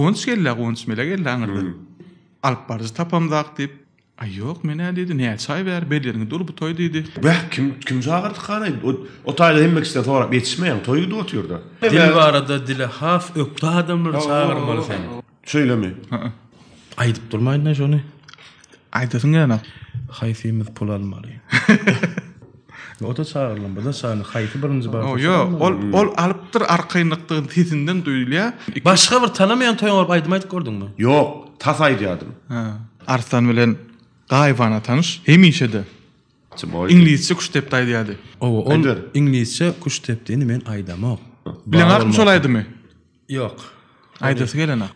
Guwanç geldi, Guwanç Mele geldi aňyrdan. Alyp baryjy tapamzak diýip. Aý ýok, men-ä diýdi, näçe aý bäri beleriňi dur bu toý diýdi. Beh, kim kim çagyrdy hany? O o taýda hemme kişiden sorap ýetişmeýäň, toý gidip otyr-da. Dil barada dile has ökde adamlary çagyrmaly sen. Şeýlemi? Hä. Aýdyp durmaýyn-da şony. Aýdasyň gelenok. Haýsymyz pul almaly? O-da çagyrylan, bu-da çagyrylan. Haýsy birinji barsa şol Ýok, ol ol alypdyr arkaýynlykdygyny sesinden duýulýar. Başga bir tanamaýan toýuňa baryp aýdym aýdyp gördüňmi? Ýok, tas aýdýardym. Hä. Arslan bilen gaýybana tanyş, hemişe-de. Iňlisçe küştdepdi aýdýardy. Hawa, ol iňlisçe küştdepdini men aýdamok. Bileňakmy şol aýdymy? Ýok. Aýdasy gelenok.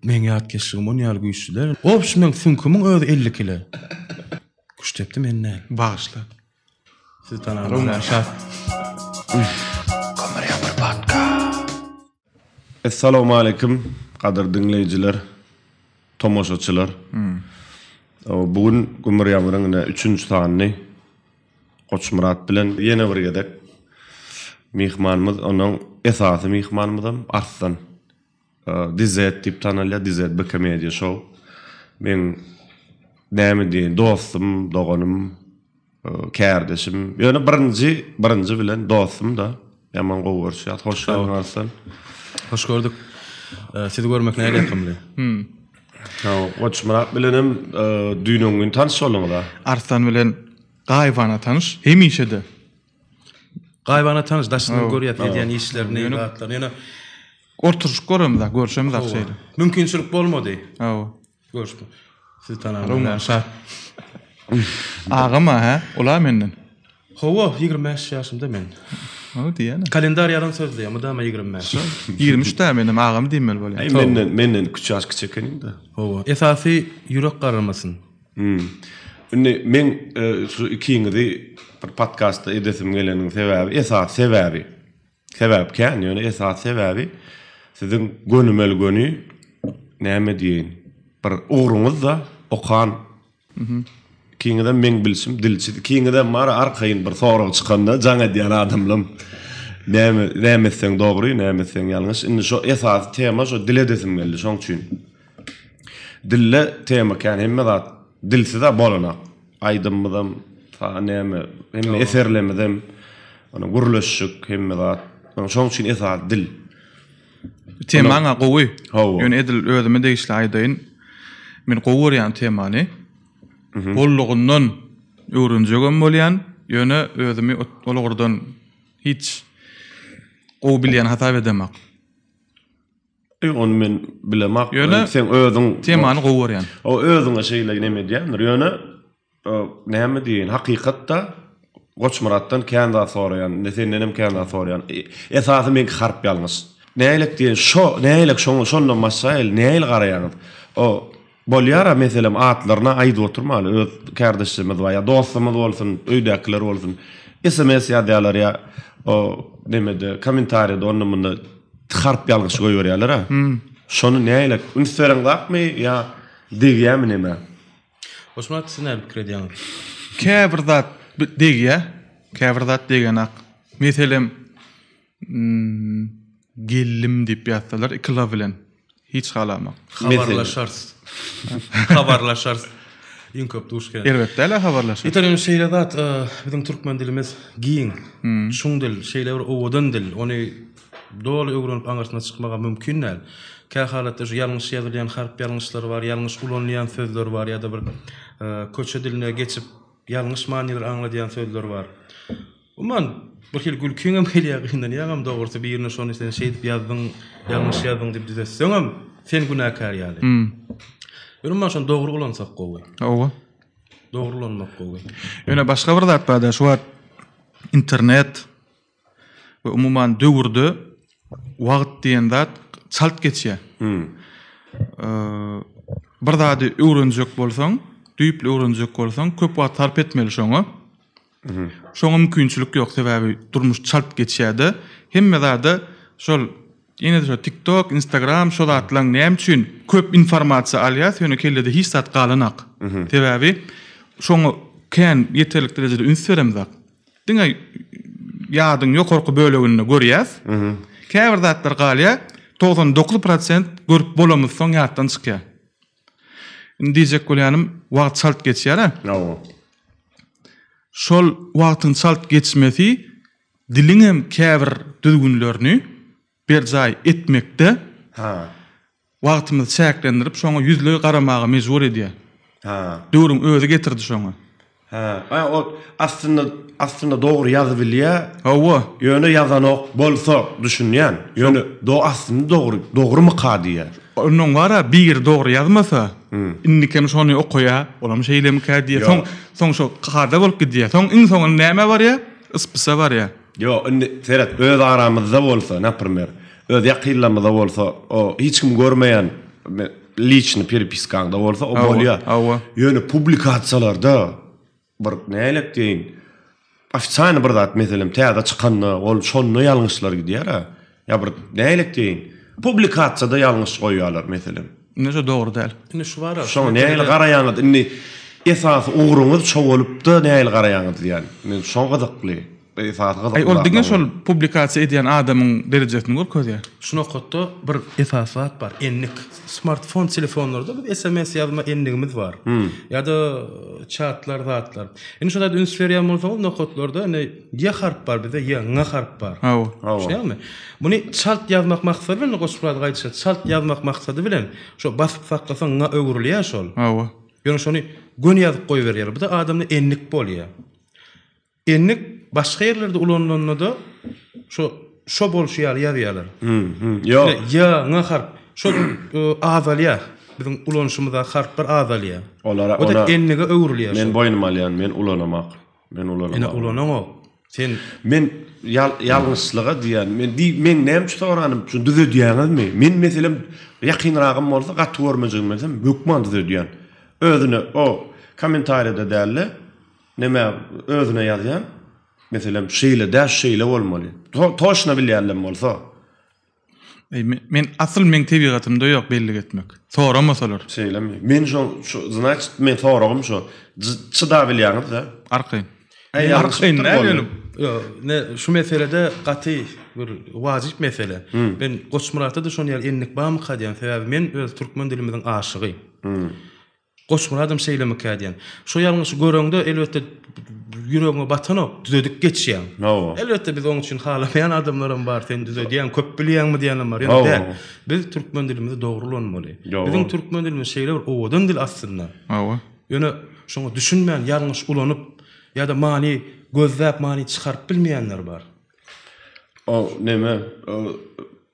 Meň ýatkeşligim on ýaly güýçli däl. Obş meň süňkümiň özi 50 kile. Küştdepdi men däl. Bagyşla. Sizi tanamok. Şat. Kömür ýagyr podcast. Essalawmaleýkim gadyr diňleýjiler, tomaşaçylar. Bu gün Gümür ýagyryň ine üçünji sanyny Goçmyrat bilen ýene bir gezek myhmanymyz, onuň esasy myhmanymyzam Arslan. Dizet diýip tanalýar, Dizet BK Media Show. Meň näme diýeýin, dostum, doganym, kärdeşim. Ýöne birinji, birinji bilen dostum-da. Ýaman gowy görüşýäs. Hoş geldiň Arslan. Hoş gördük. Sizi görmek nähili ýakymly. Goçmyrat bilenem düýn-öňňin tanyş bolduňyz-a? Arslan bilen gaýybana tanyş, hemişe-de. Gaýybana tanyş, daşyndan görýäs edýän işlerini, zatlaryny. Ýöne oturyşyp göremzok, görşemzok şeýle. Mümkinçilik bolmady. Hawa. Görüşmek. Sizi tanamok. Şat. Agam-a, hä? Ul-a menden. Hawa, 25 ýaşymda men. Hawa diýýän. Kalendar ýalan sözleýär, mydama 25. 23 dä menem agam diýmeli bolýar. Aý menden menden üç ýaş kiçi ekeniň-dä. Hawa. Esasy ýürek garramasyn. Indi meň şu ikiňizi bir podkastda edesim geleniň sebäbi, esasy sebäbi, sebäp kän, ýöne esasy sebäbi siziň gönümel-göni näme diýeýin, bir ugruňyz-da okan ikiňizem meň bilşim dilçi, ikiňizem bar arkaýyn bir sorag çykanda jaň edýän adamlam. Näme näme etseň dogry, näme etseň ýalňyş. Indi şo esasy tema şo dil edesim geldi şoň üçin. Dilde tema kän hemme zat dilsiz-ä bolanak. Aýdymymyzam ta näme hemme eserlemizem ony gürleşik hemme zat. Şoň üçin esasy dil. Temaň-a gowy. Hawa. Ýöne edil özüme degişli aýdaýyn. Men gowy görýän temany. Bollugyndan öwrenjegem bolýan. Ýöne özümi ol ugurdan hiç gowy bilýän hasap edemok. Ony men bilemok. Ýöne sen özüň temany gowy görýän. O özüňe şeýle neme edýändir. Ýöne näme diýeýin, hakykatda Goçmyratdan kän zat soraýan, indi sendenem kän zat soraýan. Esasy meňki harp ýalňyş. Nähilek diýen, şo nähilek şoňa şondan başlaýaly, nähili garaýaňyz? O bolýar-a meselem atlaryna aýdyp oturmaly, öz kärdeşlerimiz bar ýa dostumyz bolsun, öýdäkiler bolsun. SMS ýazýarlar ýa o nemede kommentariýada onda-munda harp ýalňyş goýberýärler-ä. Şony nähilek üns bereňzakmy ýa degýärmi nämä? Goçmyrat siz näme pikir edýäňiz? Käbir zat degýär, käbir zat degenak. Meselem, gellim diýip ýazsalar iki l bilen. Hiç halamok. Habarlaşarys. Habarlaşarys. Iň köp duş gelen. Erbet däl-ä habarlaşarys. Ýeter ýöne şeýle zat, biziň türkmen dilimiz giň, çuň dil, şeýle bir owadan dil. Ony doly öwrenip aňyrsyna çykmaga mümkin däl. Kä halatda şu ýalňyş ýazylýan harp ýalňyşlary bar, ýalňyş ulanylýan sözler bar ýa-da bir köçe diline geçip ýalňyş manylary aňladýan sözler bar. Umuman, bir hili gülkiňem gelýär, gynanýaňam dogrusy, birine şony sen şeýdip ýazdyň, ýalňyş ýazdyň diýip düzetseňem, sen günäkär ýaly. Ýöne umuman şony dogry ulansak gowy. Hawa. Dogry ulanmak gowy. Ýöne başga bir zat barda, şu wagt internet we umuman döwürde wagt diýen zat çalt geçýär. Bir zady öwrenjek bolsaň, düýpli öwrenjek bolsaň, köp wagt sarp etmeli şoňa. Şoňa mümkinçilik ýok, sebäbi durmuş çalt geçýär-de, hemme zada şol ýene-de şol TikTok, Instagram şo zatlaň näme üçin köp informasiýa alýas, ýöne kellede hiç zat galanak. Sebäbi şoňa kän ýeterlik derejede üns beremzok. Diňe ýadyň ýokarky böleginde görýäs. Käbir zatlar galýar. 99 prosent görüp bolamyzsoň ýatdan çykýar. Indi diýjek bolýanym, wagt çalt geçýär-ä. Hawa. Şol wagtyň çalt geçmesi diliňem käbir düzgünlerini berjaý etmekde Ha. wagtymyzy çäklendirip, şoňa ýüzleý garamaga mejbur edýär. Ha. Döwrüň özi getirdi şoňa. Hä, a ol aslynda aslynda dogry ýazybilýä. Hawa. Ýöne ýazanok bolsa düşünýän. Ýöne do aslynda dogry dogrumyka diýýä. Onuň bara biri dogry ýazmasa, indikem şony okaýa, olam şeýlemikä diýýä. Soň soň şo kada bolup gidýä. Soň iň soňunda nämä barýa? Yspysa barýa. Ýok, indi seret, öz aramyzda bolsa, naprimer, öz ýakynlarymyzda bolsa, o hiç kim görmeýän liçny perepiskaňda bolsa o bolýar. Hawa. Ýöne publikasiýalarda bir nälet diýeýin, ofitsialny bir zat meselem täze çykanda ol şonda ýalňyşlar gidýär-ä. Ýa bir nälet diýeýin, publikasiýada ýalňyş goýýarlar meselem. Indi şo dogry däl. Indi şu bar-a. Şoňa nähili garaýaňyz? Indi esasy ugruňyz şo bolupda nähili garaýaňyz diýýän. Men şo gyzykly. Esasy gyzykly. Aý ol diňe şol publikasiýa edýän adamyň derejesini görkezýär. Şu nokatda bir esasy zat bar, endik. Smartfon telefonlarda biz sms ýazma endigimiz bar. Ýa-da çatlar zatlar. Indi şu zada üns berýän bolsaňyz nokatlarda indi ýe harp bar bizde ýe, ň harp bar. Hawa. Düşünýäňmi? Muny çalt ýazmak maksady bilen Goçmyrat gaýdyşa çalt ýazmak maksady bilen şo basyp saklasaň ňa öwrülýär şol. Hawa. Ýöne şony göni ýazyp goýberýärler. Bu-da adamda endik bolýar. Endik başga ýerlerde ulanylanda-da şo şo bolşy ýaly ýazýarlar. Ýok. Ýa, ň harp şo azalýar. Biziň ulanyşymyzdaky harplar azalýar. Olara O-da endige öwrülýär. Men boýnuma alýan, men ulanamak. Men ulanamak. Ine ulanaňok. Sen Men ýalňyşlyga diýýän. Men diý, men näme üçin soranym? Şuny düzedýäňizmi? Men meselem ýakynragym bolsa gaty görmejegimi bilsem hökman düzedýän. Özüne o kommentariýada dälde Neme özüne ýazýan. Meselem şeýle däl şeýle bolmaly. Toşna bilýänlem bolsa. Eý men asyl meň tebigatymda ýok bellik etmek. Soramasalar. Şeýlemi? Men şo şo znaçit men soragym şo. Çyda bilýäňiz-dä. Arkaýyn. Arkaýyn däl ýöne. Ýok, ne şu meselede gaty bir wajyp mesele. Men Goçmyratda-da şon ýaly endik barmyka diýýän. Sebäbi men öz türkmen dilimiziň aşygy. Goçmyradam şeýlemikä diýen. Şo ýalňyşy göreňde elbetde ýüregiňe batanok, düzedip geçýäň. Hawa. Elbetde biz oň üçin halamaýan adamlaram bar, sen düzedýäň, köp bilýäňmi diýenem bar. Ýöne däl. Biz türkmen dilimizi dogry ulanmaly. Biziň türkmen dilimiz şeýle bir owadan dil aslynda. Hawa. Ýöne şoňa düşünmän ýalňyş ulanyp ýa-da many gözläp many çykaryp bilmeýänler bar. O neme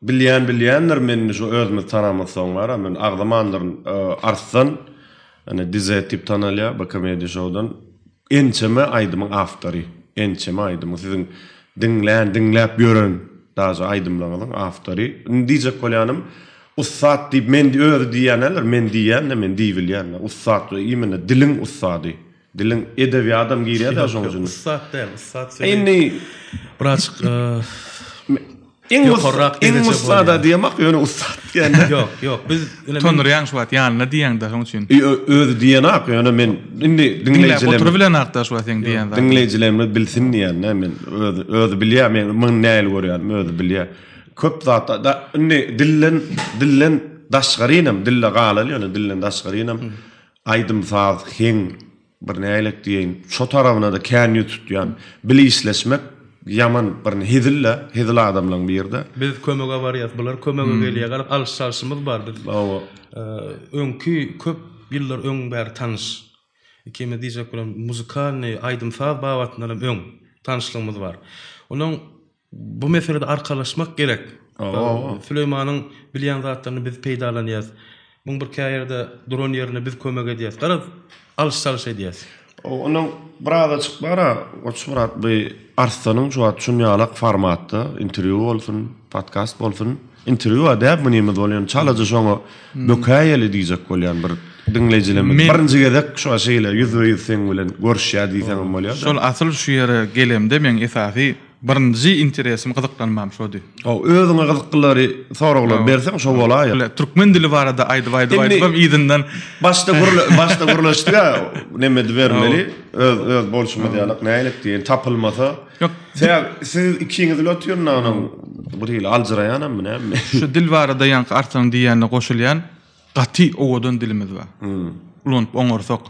bilýän bilýändir men indi şu özümiz tanamazsoň bara men agzamandyryn Arslan ene DZ diýip tanalýar bu komediýa şowdan ençeme aýdymyň awtory ençeme aýdymyň siziň diňlän diňläp ýören daže aýdymlaryňyzyň awtory indi diýjek bolýanym ussat diýip men özi diýýän däldir men diýýän-de men diýibilýän ussat imенно diliň ussady Diliň edebiýadam girýär-dä şoň üçin. Ussat däl, ussat sözi. Indi birazjyk iň ýokarrak dereje bolýar. Iň ussada diýemak, ýöne ussat diýende. Ýok, ýok. Biz Tonurýaň şu wagt ýanynda diýeňde şoň üçin. Özi diýenak, ýöne men indi diňleýjilerimiz Diňläp oturybilenakda şu wagt seň diýen zadyň. Diňleýjilerimiz bilsin diýende men özi özi bilýär, men muny nähili görýänim özi bilýär. Köp zat da indi dilden dilden daşgarynam, dilde galaly ýöne dilden daşgarynam Aýdym-saz, heň, bir nägilek diýeýin, şo tarabynada kän ýüz tutýan. Bile işleşmek ýaman bir hezil-de, hezil adamlaň biri-de. Biz kömege barýas, bular kömege gelýär. Garaz alyş-çalşymyz bar biz. Hawa. Öňki köp ýyllar öň bäri tanyş. Ikimiz diýjek bolan muzykalnyý, aýdym-saz babatyndan hem öň tanyşlygymyz bar. Onuň Bu meselede arkalaşmak gerek. Süleýmanyň bilýän zatlaryny biz peýdalanýas. Muň bir käýerde duran ýerine biz kömek edýäs. Garaz, alyş-çalyş edýäs. Onuň birazajyk bar-a, Goçmyrat, bu Arslanyň şu wagt şunýalak formatda interwýu bolsun, podkast bolsun, interwýu-a däp munymyz bolýan, çalaja şoňa bökäýeli diýjek bolýan bir diňleýjilerimiz. Birinji gezek şu şeýle ýüzbe-ýüz seň bilen görüşýär diýseňem bolýar-da. Şol asyl şu ýere gelemde meň esasy Birinji interesim gyzyklanmam şody. Haw, özüňe gyzyklylary soraglar berseň şo bolaýar. Türkmen dili barada aýdyp aýdyp aýdypam yzyndan. Başda gürle başda gürleşdik-ä neme edibermeli öz öz bolşumyz ýalak nälik diýen tapylmasa. Ýok. Sebäbi siz ikiňiz bile otyryn onuň. Bir hili aljyraýanammy näme? Şu dil barada ýaňky Arslanyň diýýänine goşulýan gaty owadan dilimiz bar. Ulanyp oňarsak.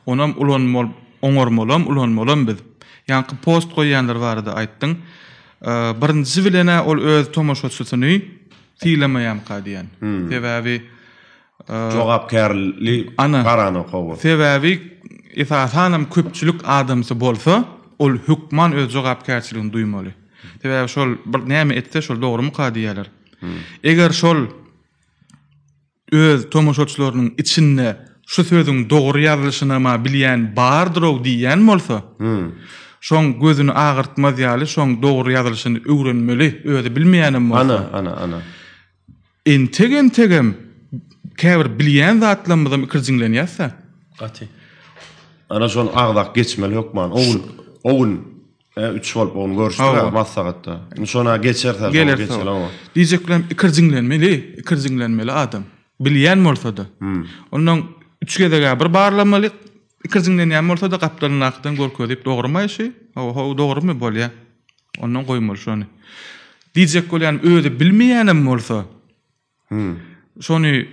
Onam ulanmaly, oňarmalam, ulanmalam biz. Ýaňky post goýýanlar barada aýtdyň. Birinji bilen-ä ol öz tomaşaçysyny sylamaýamyka diýýän. Sebäbi Jogapkärli garanok hawa. Sebäbi esasanam köpçülik adamsy bolsa, ol hökman öz jogapkärçiligini duýmaly. Sebäbi şol bir näme etse şol dogrumyka diýýärler. Eger şol öz tomaşaçylarynyň içinde şu sözüň dogry ýazylyşynama bilýän bardyrow diýýän bolsa, şoň gözüni agyrtmaz ýaly şoň dogry ýazylyşyny öwrenmeli, özi bilmeýänem bolsa. Ana, ana, ana. Entek-entegem käbir bilýän zatlarymyzam ikirjiňlenýäs-dä. Gaty. Ana şony agzak geçmeli hökman. O gün, o gün e, üç bolup o gün görüşdik-ä maslahatda. Indi şona geçeris-ä, şoňa Geler geçeli, hawa. Diýjek bilen ikirjiňlenmeli, ikirjiňlenmeli adam. Bilýän bolsa-da. Ondan üç gezeg-ä bir barlamaly, ikirjiňlenýän bolsa-da gapdalyndakydan görkezip dogrumaý şi? Hawa, hawa dogrumy bolýa. Ondan goýmaly şony. Diýjek bolýanym özi bilmeýänem bolsa, şony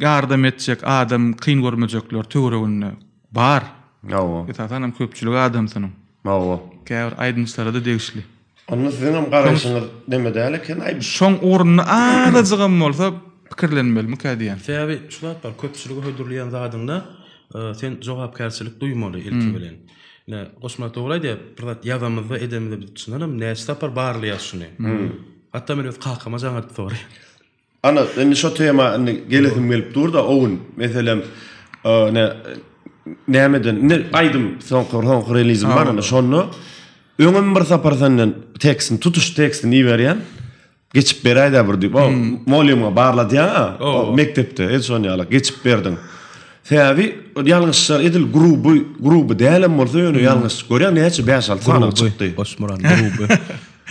ýardam etjek adam kyn görmejekler töwereginde bar. Hawa. Esasan hem köpçülik adamsynyň. Hawa. Käbir aýdymçylara-da degişli. Onda siziň hem garaýşyňyz neme däl eken aý. Şoň ugrunda azajygam bolsa pikirlenmelimikä diýýän. Sebäbi şu zat bar, köpçülige hödürleýän zadyňda sen jogapkärçilik duýmaly ilki bilen. Ine, Goçmyrat dogry aýdýar, bir zat ýazamyzda, edemizde biz çyndanam näçe sapar barlaýarys şuny. Hatda men öz kakama jaň edip soraýan. Ana, indi şo tema indi gelesim gelip dur-da, o gün, meselem, ne, nämeden, indi aýdym, soňky, soňky relizim bar, indi şonda öňem bir sapar senden tekstini, tutuş tekstini iberýän. Geçip beräýdä bir diýip, o molymyňa barladýaň-a, o mekdepde, edil şon ýaly, geçip berdiň. Sebäbi ýalňyşlar edil gruby, gruby dälem bolsa ýöne ýalňyş. Görýäň näçe bäş-alty sany çykdy. Goçmyrat gruby.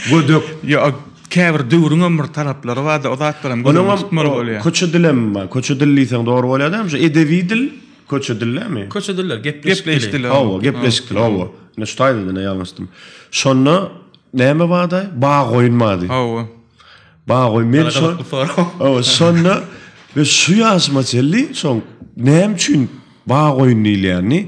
Gödek. Ýok, käbir döwrüňem bir talaplary bardy, o zatlaram göz öňünde tutmaly bolýar. Köçe dilem bar. Köçe dil diýseň dogry bolýar dälmi? Şu edebi dil köçe dil dälmi? Köçe diller, gepleşik dili. Gepleşik dili. Hawa, gepleşik dili, hawa. Ine şu taýda-da ýalňyşdym. Şonda Näme bardy? Bag goýun bardy. Hawa. Bag goýun. Men şo Hawa, şonda we şu ýaşyma çenli şoň näme üçin bag goýun diýilýänini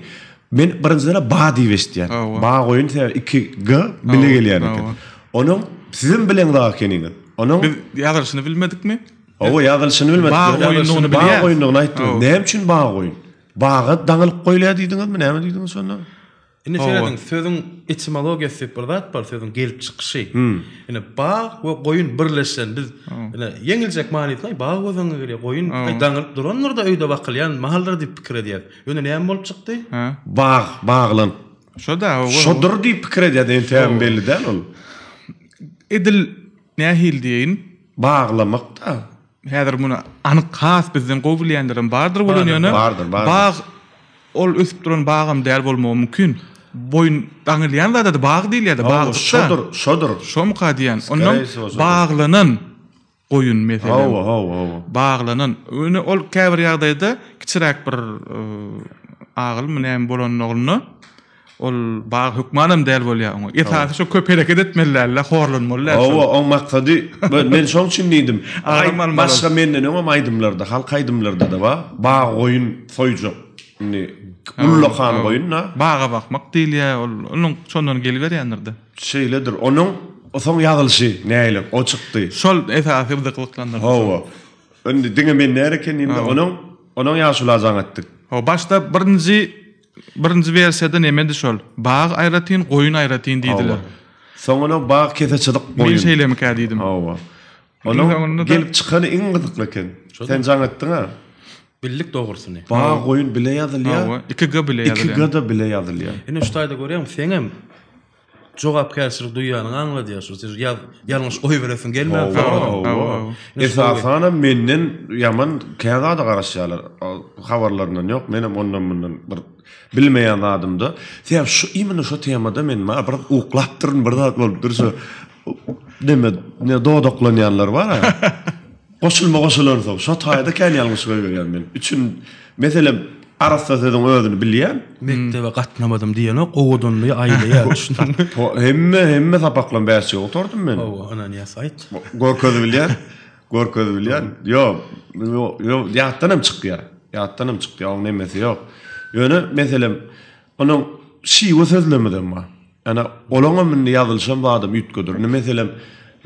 men birinjiden ba diýip eşitýän. Bag goýun sebäbi 2 G bile gelýän eken. Onuň sizem bileňzok ekeniňiz. Onuň Biz ýazylyşyny bilmedikmi? Hawa, ýazylyşyny bilmedik. Bag goýundygyny bilýäs. Bag goýundygyny aýtdyňyz. Näme üçin bag goýun? Baga daňylyp goýulýar diýdiňizmi? Näme diýdiňiz şonda? Indi serediň, sözüň etimologiýasy diýip bir zat bar, sözüň gelip çykyşy. Ine, bag we goýun birleşen. Biz ine ýeňiljek manysyny aý bag göz öňüňe gelýär, goýun aý daňylyp durandyr-da öýde bakylýan maldyr diýip pikir edýäs. Ýöne näme bolup çykdy? Bag, baglan. Şo-da, hawa. Şodur diýip pikir edýäs, entägem belli däl ol. Edil nähili diýeýin? Baglamak-da. Häzir muny anyk has bizden gowy bilýänlerem bardyr welin ýöne Bardyr, bardyr. bag ol ösüp duran bagam däl bolmagy mümkin. Boýun daňylýan zada-da bag diýilýär-de, Hawa, bagdykda. şodur, şodur. Şomyka diýýän. Ondan Skoree wsego şodur. baglanan goýun meselem. Hawa, hawa, hawa. Baglanan. Ýöne ol käbir ýagdaýda kiçiräk bir agylmy näme bolanlygynda Ol bag hökmanam däl bolýar oňa. Esasy şo köp hereket etmeli däl-de, horlanmaly däl. Hawa, oň maksady, men şoň üçin diýdim. Agram almaly. Başga menden öňem aýdymlarda, halk aýdymlarda-da bar. Bag goýun soýjak. Indi ullakan goýun-da. Baga bakmak diýilýär, ol onuň şondan geliberýändir-de. Şeýledir. Onuň soň ýazylyşy nähili, o çykdy. Şol esasy bizi gyzyklandyrdy. Hawa. Indi diňe men däl eken diýdim-de, onuň onuň ýaşula jaň etdik. Hawa, başda birinji Birinji wersiýada nemedi şol? Bag aýratyn, goýun aýratyn diýdiler. Hawa. Soňuna bag kese çyzyk goýun. Men şeýlemikä diýdim. Hawa. Onuň gelip çykany iň gyzykly eken. Sen jaň etdiň-ä? Bildik dogrusyny. Bag goýun bile ýazylýar. Hawa, 2G bile ýazylýar. 2G-da bile ýazylýar. Ine şu taýda görýäňmi, seňem Jogapkärçilik duýýanyňy aňladýar şu. Siz ýaz ýalňyş goýberesiň gelmän soradyň. Hawa. Esasanam menden ýaman kän zada garaşýarlar. Habarlaryndan ýok. Menem ondan mundan bir bilmeýän zadymda. Sebäp şu imенно şo temada men bar bir uklapdyryn bir zat bolupdyr şu neme ne dodaklanýanlar bar-a. Goşulma goşulansoň şo taýda kän ýalňyş goýberýän men. Üçin meselem. Arassa sözüň özüni bilýän. Mekdebe gatnamadym diýenok, owadanlygy aýlaýar, düşündiňmi? Hemme, hemme sapaklaryny bäşlige gutardym men. Hawa, ynanýas, aýt. Görkezip bilýän, görkezip bilýän. Ýok, ýok, ýatdan hem çykýar. Ýatdan hem çykýar, oň nemesi ýok. Ýöne, meselem, onuň şiwe sözlemizem bar. Ýöne olaňam indi ýazylyşam zadam üýtgedir. Indi meselem,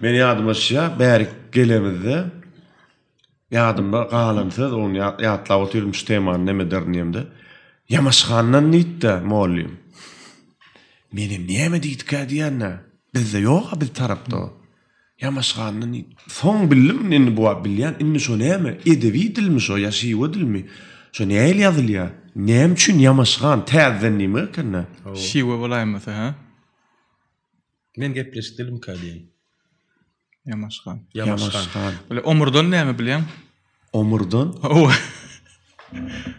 men ýadyma düşýär, bärik gelemizde, Ýadymda galan söz, ony ýatlap otyryn şu temany neme ederin diýemde. Ýamaşgandan diýdi-de mugallym. Menem näme diýdikä diýende, bizde ýok-a biz tarapda o. Ýamaşgandan diýdi. Soň bildim, indi bu wagt bilýän, indi şo näme, edebi dilmi şo ýa şiwe dilmi? Şo nähili ýazylýar? Näme üçin ýamaşgan täzeden diýmek eken-dä? Şiwe bolaýmasa, hä? Men gepleşik dilimkä diýen. Ýamaşgan. Ýamaşgan. Bile omurdan näme bilýäň? Omurdan? Hawa.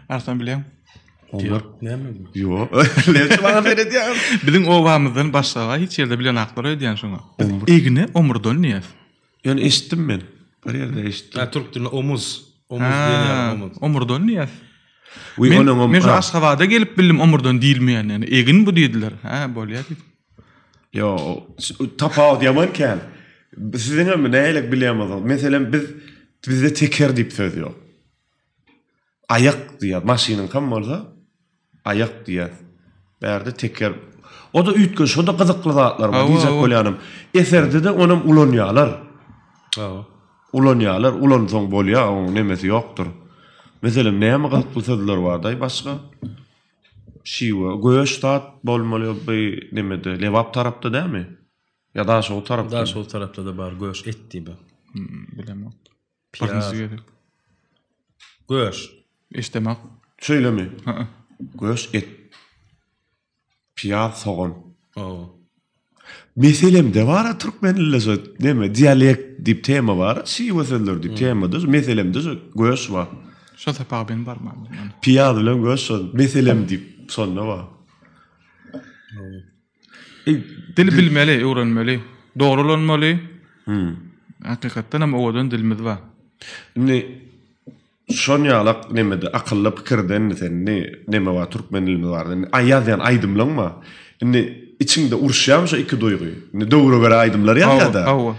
Arslan bilýäň? Omur. Näme? Ýok. Näçe maňa seredýäň? Biziň obamyzdan başga hiç ýerde bilenaklar öýdýän şoňa. Biz egne omurdan diýýäs. Ýöne eşitdim men. Bir ýerde eşitdim. Ha, türk dilinde omuz. Omuz diýen ýaly omuz. Omurdan diýýäs. Men, men şu Aşgabada gelip bildim omurdan diýilmeýänini. Egin bu diýdiler. Hä, bolýar diýdim. Ýo, tapawut ýaman kän. Siziň hem nähili bilýän bolsaňyz, meselem biz bizde teker diýip söz ýok. Aýak diýýär, maşynyňkam bolsa aýak diýýär. Bärde teker. O-da üýtgeş, şo-da gyzykly zatlar bar diýjek bolýanym. Eserde-de onam ulanýarlar. Hawa. Ulanýarlar, ulansaň bolýar, oň nemesi ýokdur. Meselem, näme gyzykly sözler bardaý başga? Şiwe, göç zat bolmaly bu nemede, Lebap tarapda dälmi? Ýa Daşoguz tarapda? Daşoguz tarapda-da bar göç et diýip. Bilemok. Birinji gezek. Göç. Eşdemak. Şeýlemi? Hä. Göç et. Pyýaz, sogan. Hawa. Meselemde bar-a türkmen dilinde şo neme dialekt diýip tema bar-a, şiwe sözleri diýip temada şo meselemde şo göç bar. Şo sapaga men barmandym ýöne. Pyýaz bilen göç şo meselem diýip şonda bar. Dili bilmeli, öwrenmeli, dogry ulanmaly. Hakykatdan hem owadan dilimiz bar. Indi Şon ýalak nemede akylly pikirde indi sen indi neme bar türkmen dilimiz barada indi aý ýazýan aýdymlaň bar indi içiňde uruşýarmy şo iki duýgy indi döwre görä aýdymlar ýazýada Hawa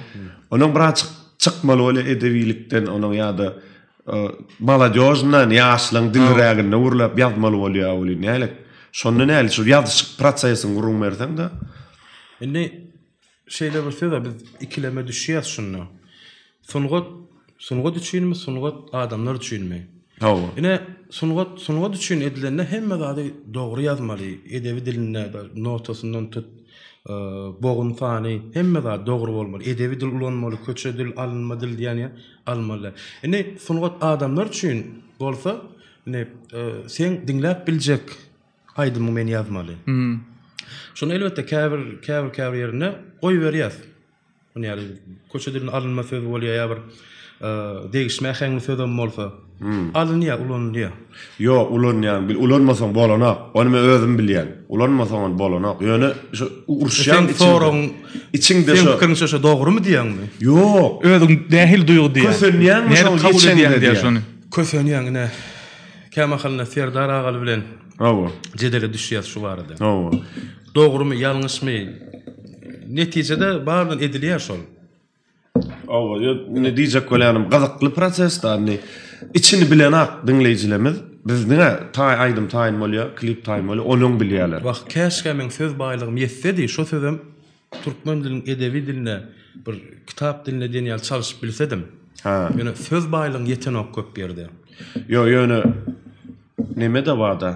onuň birazjyk çykmaly bolýar edebilikden onuň ýa-da molodýožndan ýaşlaň dilräginde gürläp ýazmaly bolýar welin nälik şonda nälik şu ýazyşyk prosesiň gürrüň berseňde. Indi Şeýle bir söz-ä biz ikileme düşýäs şunda. Sungat sungat üçinmi, sungat adamlar üçinmi? Hawa. Ine, sungat sungat üçin edilende hemme zady dogry ýazmaly, edebi dilinde notasyndan tut, bogun sany, hemme zat dogry bolmaly. Edebi dil ulanmaly, köçe dil, alynma dil diýen ýa alynmaly däl. Indi sungat adamlar üçin bolsa, indi seň diňläp biljek Aýdymy men ýazmaly. Şony elbetde käbir käbir käbir ýerinde goýberýäs. Ony ýaly köçe dilinde alynma söz bolýar ýa bir degişme äheňli sözem bolsa alynýar, ulanylýar. Ýok, ulanýan, bil ulanmasaň bolanok. Ony men özüm bilýän. Ulanmasaň ony bolanok. Ýöne şu uruşýan içiňde. Soragyň içiňde şo. Seň pikiriňçe şo dogrymy diýýäňmi? Ýok. Özüň nähili duýgy diýýäň? Kösenýäňmi şoň geçeňde diýýän. Kösenýäň ine. Kämahalynda Serdar agaly bilen Hawa. jedele düşýäs şu barada. Hawa. Dogrumy, ýalňyşmy? Netijede barybir edilýär şol. Hawa, ýok, indi diýjek bolýanym gyzykly proses-da indi. Içini bilenak diňleýjilerimiz. Biz diňe taý aýdym taýyn bolýar, klip taýyn bolýar, ony öň bilýärler. Wah, käşgä meň söz baýlygym ýetsedi, şo sözem Türkmen diliniň edebi diline bir kitap diline diýen ýaly çalşyp bilsedim. Hä. Ýöne söz baýlygyň ýetenok köp ýerde. Ýok, ýöne neme-de bar-da,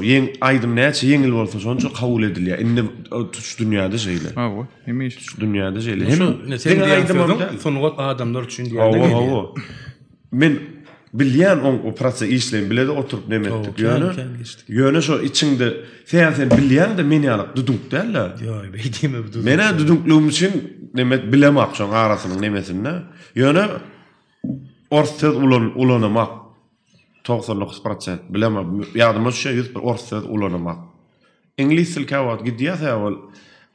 ýeň aýdym näçe ýeňil bolsa şonça kabul edilýär. Indi tutuş dünýäde şeýle. Hawa, hemişe. Tutuş dünýäde şeýle. Hem ine sen diňe diýen aýdymam sözüň däl. sungat adamlar üçin diýende Hawa, gelýär. hawa. Men bilýän oň o proses işleýin bilede oturyp neme etdik. Ýöne ýöne şo içiňde sen sen bilýäňde men ýaly düdünk däl-de. Ýok, beý diýme bu düdünk. Menä düdünkligim üçin neme bilemak şoň arasynyň nemesinde. Ýöne ors söz ulan ulanamak 99 prosent bilemak ýadyma düşýär 100 ors söz ulanamak. Iňlis dili käwagt gidýär sebäbi ol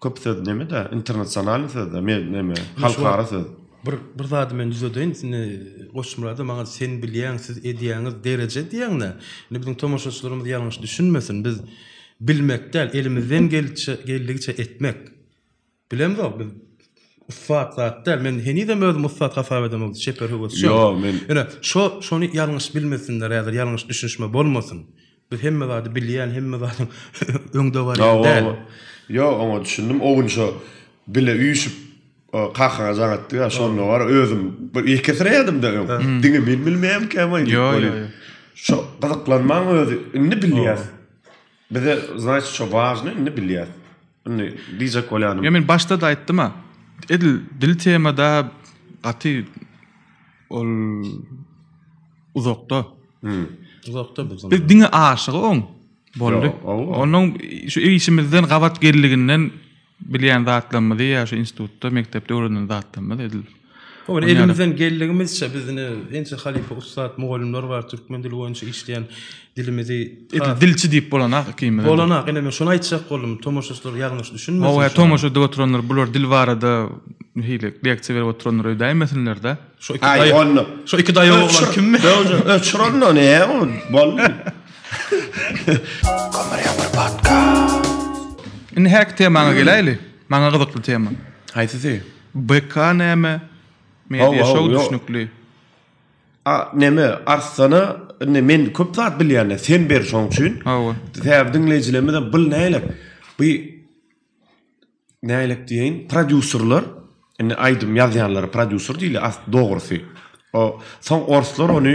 köp söz neme-de internasionalnyý söz-de neme halkara söz. Bir bir zady men düzedeýin, indi Goçmyrada maňa sen bilýäň, siz edýäňiz dereje diýýäňdä. Indi biziň tomaşaçylarymyz ýalňyş düşünmesin. Biz bilmek däl, elimizden geldiçe geldigiçe etmek. Bilemzok biz ussat zat däl. Men henizem özümi ussat hasap edemok, çeper höwesjeň. Ýok, men. Ine, şo şony ýalňyş bilmesinler häzir, ýalňyş düşünişme bolmasyn. Biz hemme zady bilýän, hemme zadyň öňde barýan däl. Ýok, oňa düşündim. O gün şo bile üýşüp kakaňa jaň etdik-ä, şonda bar özüm bir ýekesireýärdim-de öň. Diňe men bilmeýärmikäm-aý diýip welin. Şo gyzyklanmaň özi indi bilýäs. Bize znaçit şo wažny indi bilýäs. Indi diýjek bolýanym. Ýa men başda-da aýtdym-a. Edil dil temada gaty ol uzakda. Uzakda biz. Biz diňe aşygy oň. Boldy. Onuň şu işimizden gabat geldiginden bilýän zatlarymyzy ýa şu institutda, mekdepde öwrenen zatlarymyz edil. Ol elimizden geldigimizçe biz ine ençe halypa ussat mugallymlar bar türkmen dili boýunça işleýän dilimizi edil dilçi diýip bolanak ikimiz. Bolanak ine men şony aýtjak boldum tomaşaçylar ýalňyş düşünmesin. Hawa tomaşa edip oturanlar bular dil barada hili leksiýa berip oturanlar öýdäýmesinler-de. Şo iki daýy onda. Şo iki daýy oglan kimmi? Öçür onda ne o boldy. Indi häki temaňa geläýli. Maňa gyzykly tema. Haýsysy? BK näme? Media şou düşnükli. A neme Arslana indi men köp zat bilýän sen ber şoň üçin. Hawa. Sebäbi diňleýjilerimiz bil nälik. Bu Nälik diýeýin, prodýuserler, indi aýdym ýazýanlara prodýuser diýilýär, as dogrusy. O soň orslar ony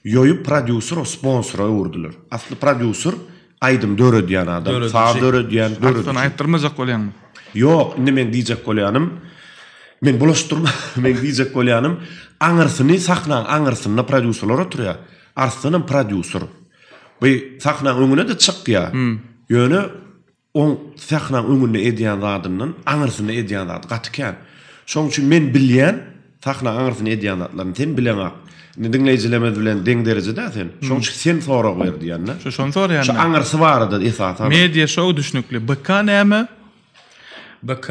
ýoýup prodýuser o sponsora öwürdiler. Asly prodýuser aýdym döredýän adam, saz döredýän, dörediji. Aslynda aýtdyrmajak bolýaňmy? Ýok, indi meň diýjek bolýanym, men bulaşdyrma, meň diýjek bolýanym, aňyrsyny sahnaň aňyrsynda prodýuserler oturýar. Arslanam prodýuser. Bu sahnaň öňüne-de çykýar. Ýöne Oň sahnaň öňünde edýän zadyndan aňyrsynda edýän zady gaty kän. Şoň üçin men bilýän sahnaň aňyrsynda edýän zatlaryny sen bileňak. Indi diňleýjilerimiz bilen deň derejede sen. Şoň üçin sen sorag ber diýende. Şo şony soraýan. Şu aňyrsy barada esasan. Media şou düşnükli. BK näme? BK.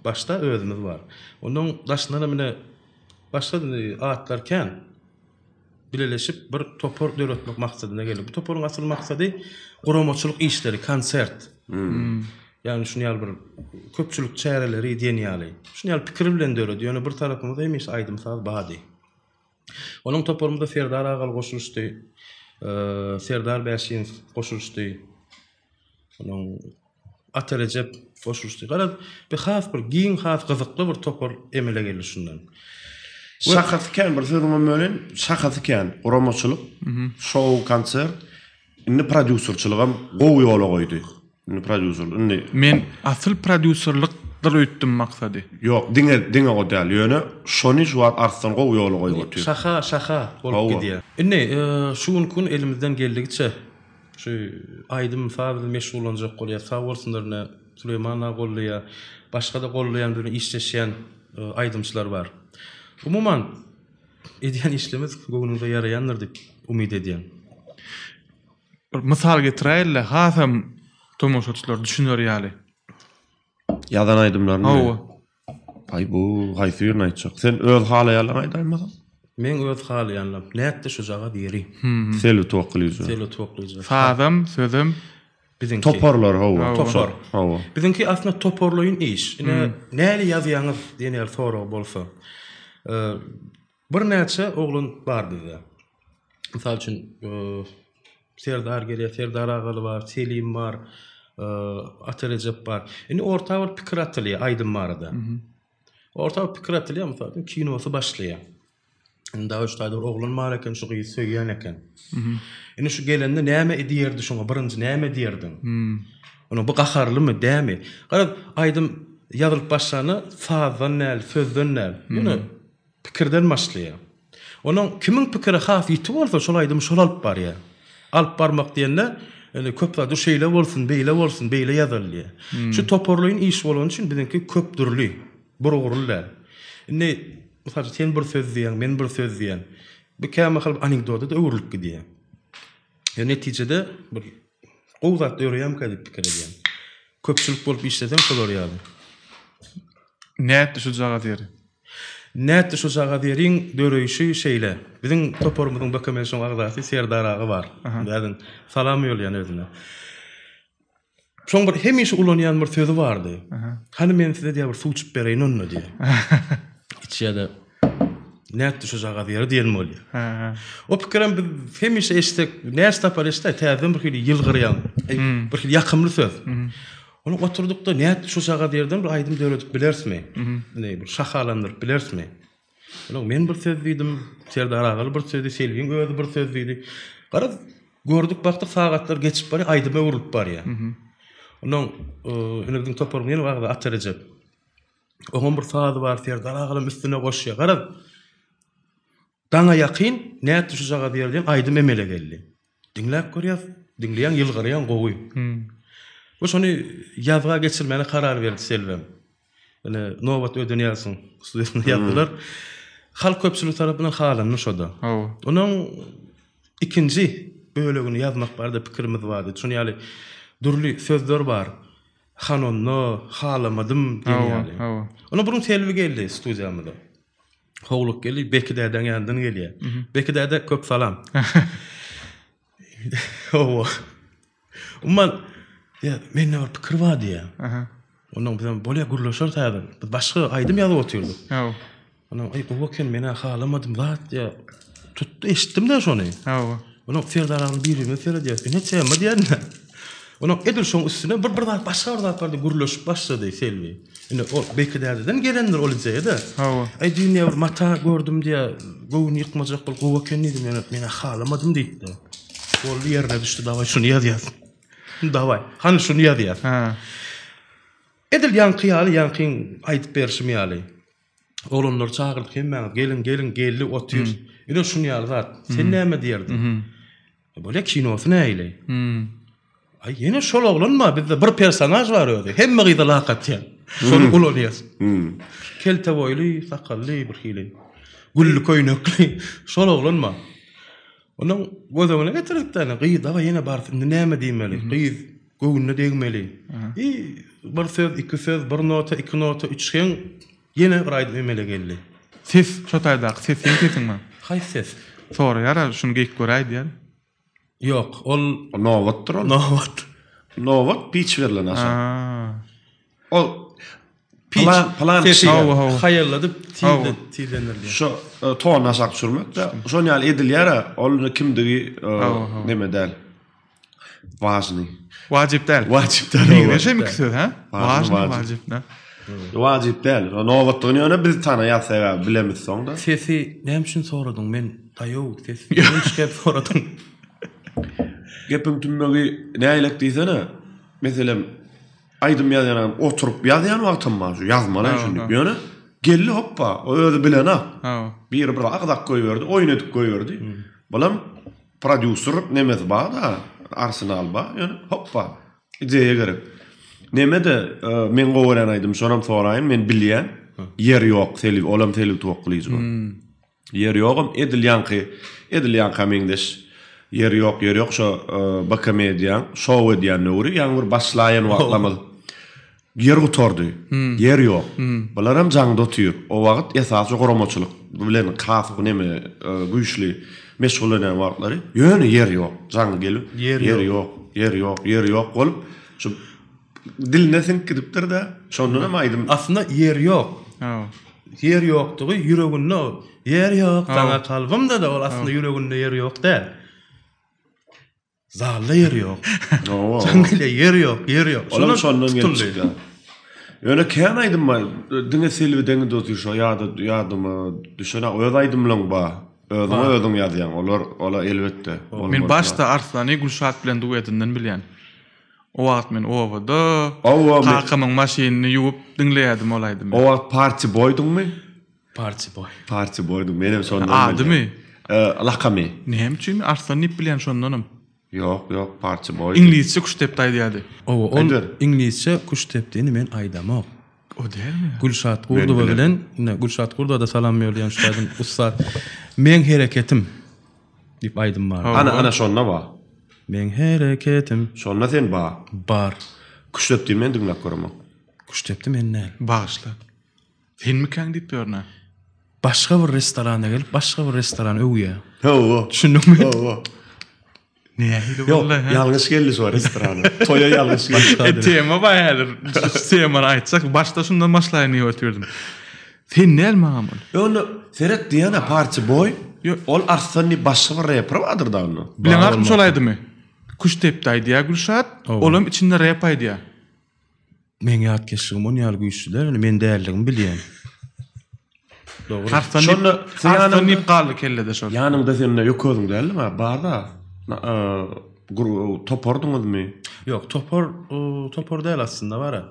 Başda özümiz bar. Ondan daşyndanam ine başga atlar kän. Bileleşip bir topar döretmek maksadyna geldik. Bu toparyň asyl maksady guramaçylyk işleri, konsert. Ýagny şuny ýaly bir köpçülik çäreleri diýen ýaly. Şuny ýaly pikir bilen döredi. Ýöne bir tarapymyzda hemişe aýdym-saz bardy. Onuň toparymyza Serdar agaly goşulyşdy. Serdar Bäşimow goşulyşdy. Onuň Ata Rejep goşulyşdy. Garaz, bir has bir giň, has gyzykly bir topar emele geldi şundan. Şahasy kän bir sözüňem böleýin. Şahasy kän. Guramaçylyk, şou, konsert. Indi prodýuserçiligem gowy ýola goýdy. Indi prodýuser, indi. Men asyl prodýuserlikdir öýtdüm maksady. Ýok, diňe diňe o däl. Ýöne şony şu wagt Arslan gowy ýola goýup otyr. Şaha, şaha bolup gidýär. Indi şu günki gün elimizden geldigiçe Şu aýdym saz bilen meşgullanjak bolýar. Sag bolsunlar ine Süleýman aga goldaýar. Başga-da goldaýan bilen işleşýän aýdymçylar bar. Umuman edýän işlerimiz göwnüňize ýaraýandyr diýip umyt edýän. Bir mysal getiräýeli hasam tomaşaçylar düşüner ýaly. Ýazan aýdymlaryny. Hawa. Aý bu haýsy birini aýtjak? Sen öz halaýanlaryňy aýdaýmasaň? Meň öz halaýanlarym. Nätdi şujagaz ýeri? Selbi Toklyja. Selbi Toklyja. Sazam, sözem. Biziňki. Toparlar hawa. Topar. Hawa. Biziňki aslynda toparlaýyn iş. Ine näli ýazýaňyz diýen ýaly sorag bolsa. Birnäçe oglan bar bizde. Mysal üçin, Serdar gelýär, Serdar agaly bar, Selim bar, Ata Rejep bar. Indi orta bir pikir atylýar aýdym barada. Orta bir pikir atylýar, mysal üçin, kinosy başlaýar. Indi dagy şu taýda bir oglan bar eken, şu gyzy söýýän eken. Indi şu gelende näme diýerdi şoňa, birinji näme diýerdiň? Onuň bu gaharlymy, dämi? Garaz, aýdym ýazylyp başlanda sazdan däl, sözden däl. Ýöne Pikirden başlaýar. Onuň kimiň pikiri has ýiti bolsa, şol aýdymy şol alyp barýar. Alyp barmak diýende, indi köp zat, şeýle bolsun, beýle bolsun, beýle ýazaly diýýär. Şu toparlaýyn iş bolany üçin biziňki köp dürli, bir ugurly däl. Indi, mysal üçin, sen bir söz diýýäň, men bir söz diýýän. Bu kämahal anekdota-da öwrülip gidýär. Ýöne netijede bir gowy zat döreýärmikä diýip pikir edýän. Köpçülik bolup işleseň şolar ýaly. Nätdi şujagaz ýeri? Nätdi şujagaz ýeriň döreýşi şeýle. Biziň toparymyzyň BKM-şoň agzasy Serdar aga bar. Bäden salam ýolýan özüne. Şoň bir hemişe ulanýan bir sözi bardy. Hany men size diýýär bir suw içip bereýin onda diýýär. Içýär-de nätdi şujagaz ýeri diýen bolýar. O pikirem biz hemişe eşitsek, näçe sapar eşitsäk täzeden bir hili ýylgyrýaň. Bir hili ýakymly söz. Ony oturdykda nätdi şujagaz ýerden bir aýdym döredip bilerismi? Indi bir şahalandyryp bilerismi? Onuň men bir söz diýdim, Serdar agaly bir sözi, Selbiň özi bir söz diýdi. Garaz, gördük, bakdyk sagatlar geçip barýar, aýdyma öwrülip barýar. Ondan ine biziň toparymyň ýene bir agzasy Ata Rejep. Oňam bir sazy bar, Serdar agalam üstüne goşýar. Garaz, daňa ýakyn nätdi şujagaz ýer diýen aýdym emele geldi. Diňläp görýäs, diňleýäň, ýylgyrýaň gowy. We şony ýazga geçirmäne karar berdi Selbem. Ine, Nobat Ödenýazowyň studiýasynda ýazdylar. Halk köpçüligi tarapyndan halandy şo-da. Onuň ikinji bölegini ýazmak barada pikirimiz bardy. Şuny ýaly dürli sözler bar. Hanonda, halamadym diýen ýaly. Onda bir gün Selbi geldi studiýamyza. Howlugyp geldi, Beki dädäň ýanyndan gelýär. Beki däde köp salam. Hawa. Umuman, ýa mende bir pikir bar diýýär. Aha. Ondan bizem bolýar gürleşeris häzir. Biz başga aýdym ýazyp otyrdyk. Hawa. Ondan aý gowy eken men-ä halamadym zat diýýär. Tutdy eşitdim-de şony. Hawa. Ondan Serdar agam bir-birimize seredýäris. Ine tema diýýän-dä. Ondan edil şoň üstüne bir bir zat başga bir zat barada gürleşip başlady Selbi. Indi ol Beki dädeden gelendir ol ideýa-da. Hawa. Aý düýn diýýär bir mata gördüm diýýär. Göwün ýykmajak bolup gowy eken diýdim ýöne men-ä halamadym diýipdir. Boldy ýerine düşdi dawaý şuny ýazýas. Dawaý hany şuny ýazýas. Hä. Edil ýaňky ýaly ýaňkyň aýdyp berşim ýaly. Oglanlary çagyrdyk hemmäňiz geliň geliň geldi otyr. Ine şuny ýaly zat. Sen näme diýerdiň? Bolýa kinosy nähili? Aý ýene şol oglan bar bizde bir personaž bar özi. Hemme gyza lak atýan. Şony ulanýas. Kelte boýly, sakally bir hili. Gülli köýnekli. Şol oglan bar. Onuň göz öňüne getirdik-de, gyz dagy ýene barsyn, indi näme diýmeli? Gyz göwnüne degmeli. I bir söz, iki söz, bir nota, iki nota, üç heň ýene bir aýdym emele geldi. Ses, şo taýdaky ses seň sesiňmi? Haýsy ses? Soraýar-a, şuny geýip göräý diýýär. Ýok, ol Nobatdyr ol. Nobat. Nobat piç berlen aşa. Ol plan plan sesi haýalladyp tizlendirilýär. Şu e, ton aşak düşürmek de şon ýaly edilýär ol kimdigi e, neme däl. Важный. Wajyp däl. Wajyp däl. Meňzeş hem iki söz, ha? Важный, wajyp däl. Wajyp däl. Nobatdygyny ýöne biz tanaýas sebäbi bilemiz soň-da. Sesi näme üçin soradyň men daýow ses näme üçin soradyň. Gepiň tümmegi nägilek diýsene. Meselem aýdym ýazýan adam oturyp ýazýan wagtam bar şu ýazmaly şuny diýip. Ýöne geldi hoppa o özi bilenok. Biri bir agzak goýberdi oýun edip goýberdi. Bulam prodýuser nemesi bar-da arsenal bar ýöne hoppa Ideýa gerek. Neme-de meň gowy görýän aýdym şonam soraýyn men bilýän. Ýer ýok Selbi olam Selbi Tuwakgylyjowa. Ýer ýogam edil ýaňky edil ýaňka meňzeş. Ýer ýok ýer ýok şo BK Mediaň şou edýän döwri ýaňy bir başlaýan wagtlamyz. Ýer gutardy. Ýer ýok. Bularam jaňda otyr. O wagt esasy guramaçylyk bilen has neme güýçli meşgullanýan wagtlary. Ýöne ýer ýok. Jaň gelip, ýer ýok, ýer ýok, ýer ýok bolup, şu diline siňip gidipdir-de. Şondanam aýdym. Aslynda ýer ýok. Ýer ýokdugy ýüreginde ýer ýok, saňa kalbymda-da ol aslynda ýüreginde ýer ýok däl. Zalda ýer ýok. Hawa. Jaňgelýär, ýer ýok, ýer ýok. Olam şondan gelip çykýar. Ýöne kän aýdym bar. Diňe Selbi deňi doty şo ýada ýadyma düşen öz aýdymlaň bar. Özüňe özüň ýazýaň. Olar ola elbetde. Men başda Arslany Gülşat bilen duetinden bilýän. O wagt men obada kakamyň maşynyny ýuwup diňleýärdim ol aýdymy. O wagt party boýduňmy? Party boý. Party boýduň. Menem şondan bilýän. Adymy? Lakamy. Näme üçin Arslan diýip bilýän şondanam. Ýok, ýok, Party boý. Iňlisçe küştdepdi aýdýardy. Owa, ol iňlisçe küştdepdini men aýdamok. O dälmi? Gülşat Gurdowa bilen, ine Gülşat Gurdowa-da salam ýolýan şu taýdan ussat. Meň hereketim diýip aýdym bar. Ana, ana şonda bar. Meň hereketim. Şonda sen bar. Bar. Küştdepdini men diňläp göremok. Küştdepdi men däl. Bagyşla. Senmikäň diýip ýörün-ä. Başga bir restorana gelip, başga bir restorany öwýär. Hawa. Düşündiňmi? Hawa. Nähili Ýok, boldy? hä? ýalňyş geldi şo restorana. Toýa ýalňyş geldi. E, tema bar häzir. Şu temany aýtsak, başda şundan başlaýyn diýip oturdym. Sen näl maňa ol? Ýöne seret diýene Party Boy, Ýok. ol Arslan diýip başga bir reper bardyr da onda. Bileňakmy şol aýdymy? Küştdepdi aýdýar Gülşat, Hawa. olam içinde rep aýdýar. Meň ýatkeşligim on ýaly güýçli däl, ýöne men däldigimi bilýän. Dogry. Arslan diýip, Şonda sen Arslan ýanyňda- diýip galdy kellede şol. Ýanyňda sende ýok özüň däldimi? Bar-da. Topardyňyzmy? Ýok, topar, topar däl aslynda bar-a.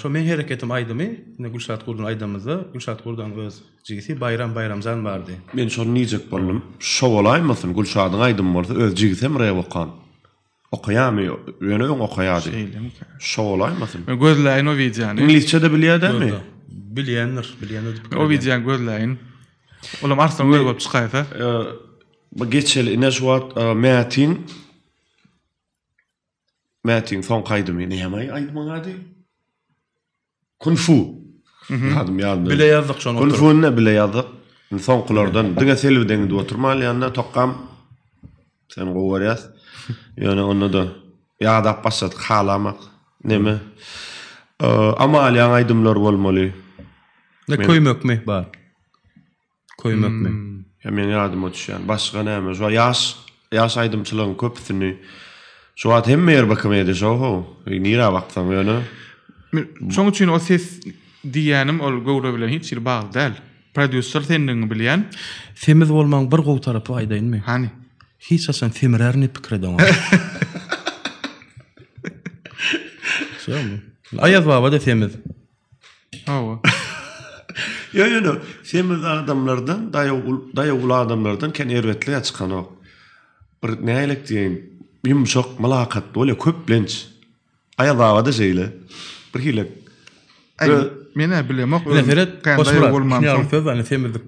Şo meň hereketim aýdymy, indi Gülşat Gurdyny aýdamyzda, Gülşat Gurdaň öz jigisi Baýram Baýramjan bardy. Men şony diýjek boldum. Şo bolaýmasyn, Gülşadyň aýdymy bolsa öz jigisem rep okan. Okaýarmy? Ýöne öň okaýardy. Şeýlemikä? Şo bolaýmasyn? Men gözläýin o wideony. Iňlisçe-de bilýär dälmi? Bilýändir, bilýändir diýip pikir O edýän. wideony gözläýin. Olam Arslan özi bolup çykaýsa. Bu geçeli ine şu wagt Mätiň Mätiň soňky aýdymy näme aýdymyň ady? Kung Fu. Ýadym ýadymda. Bile ýazdyk şony Kung oturyp. Fu-ny bile ýazdyk. Indi soňkulardan diňe Selbiden gidip oturmaly ýanynda Tokgam. Seni gowy görýäs. Ýöne onda-da ýadap başladyk halamak. Neme? Amaliýaň aýdymlary bolmaly. Ne köýmekmi bar? Köýmekmi? Ýa meň ýadyma düşýän başga näme? Şu ýaş ýaş aýdymçylaryň köpüsini şu wagt hemme ýer BK Media show how. Nirä baksaň ýöne. Şoň üçin o ses diýýänim ol göwre bilen hiç hili bagly däl. Prodýuser sendigiňi bilýän. Semiz bolmagyň bir gowy tarapy aýdaýynmy? Hany? Hiç haçan semirärin diýip pikir edeňok. Şomy? Aýaz baba-da semiz. Hawa. Ýo ýöne semiz adamlardan daýaw daýaw adamlardan ken erbetlige çykanok. Bir nälik diýeýin, ýumşak, mylakatly bolýar köplenç. Aýaz baba-da şeýle. Bir hili. Aý, men-ä bilemok. Ine seret, Goçmyrat, şuny söz bar, semizlik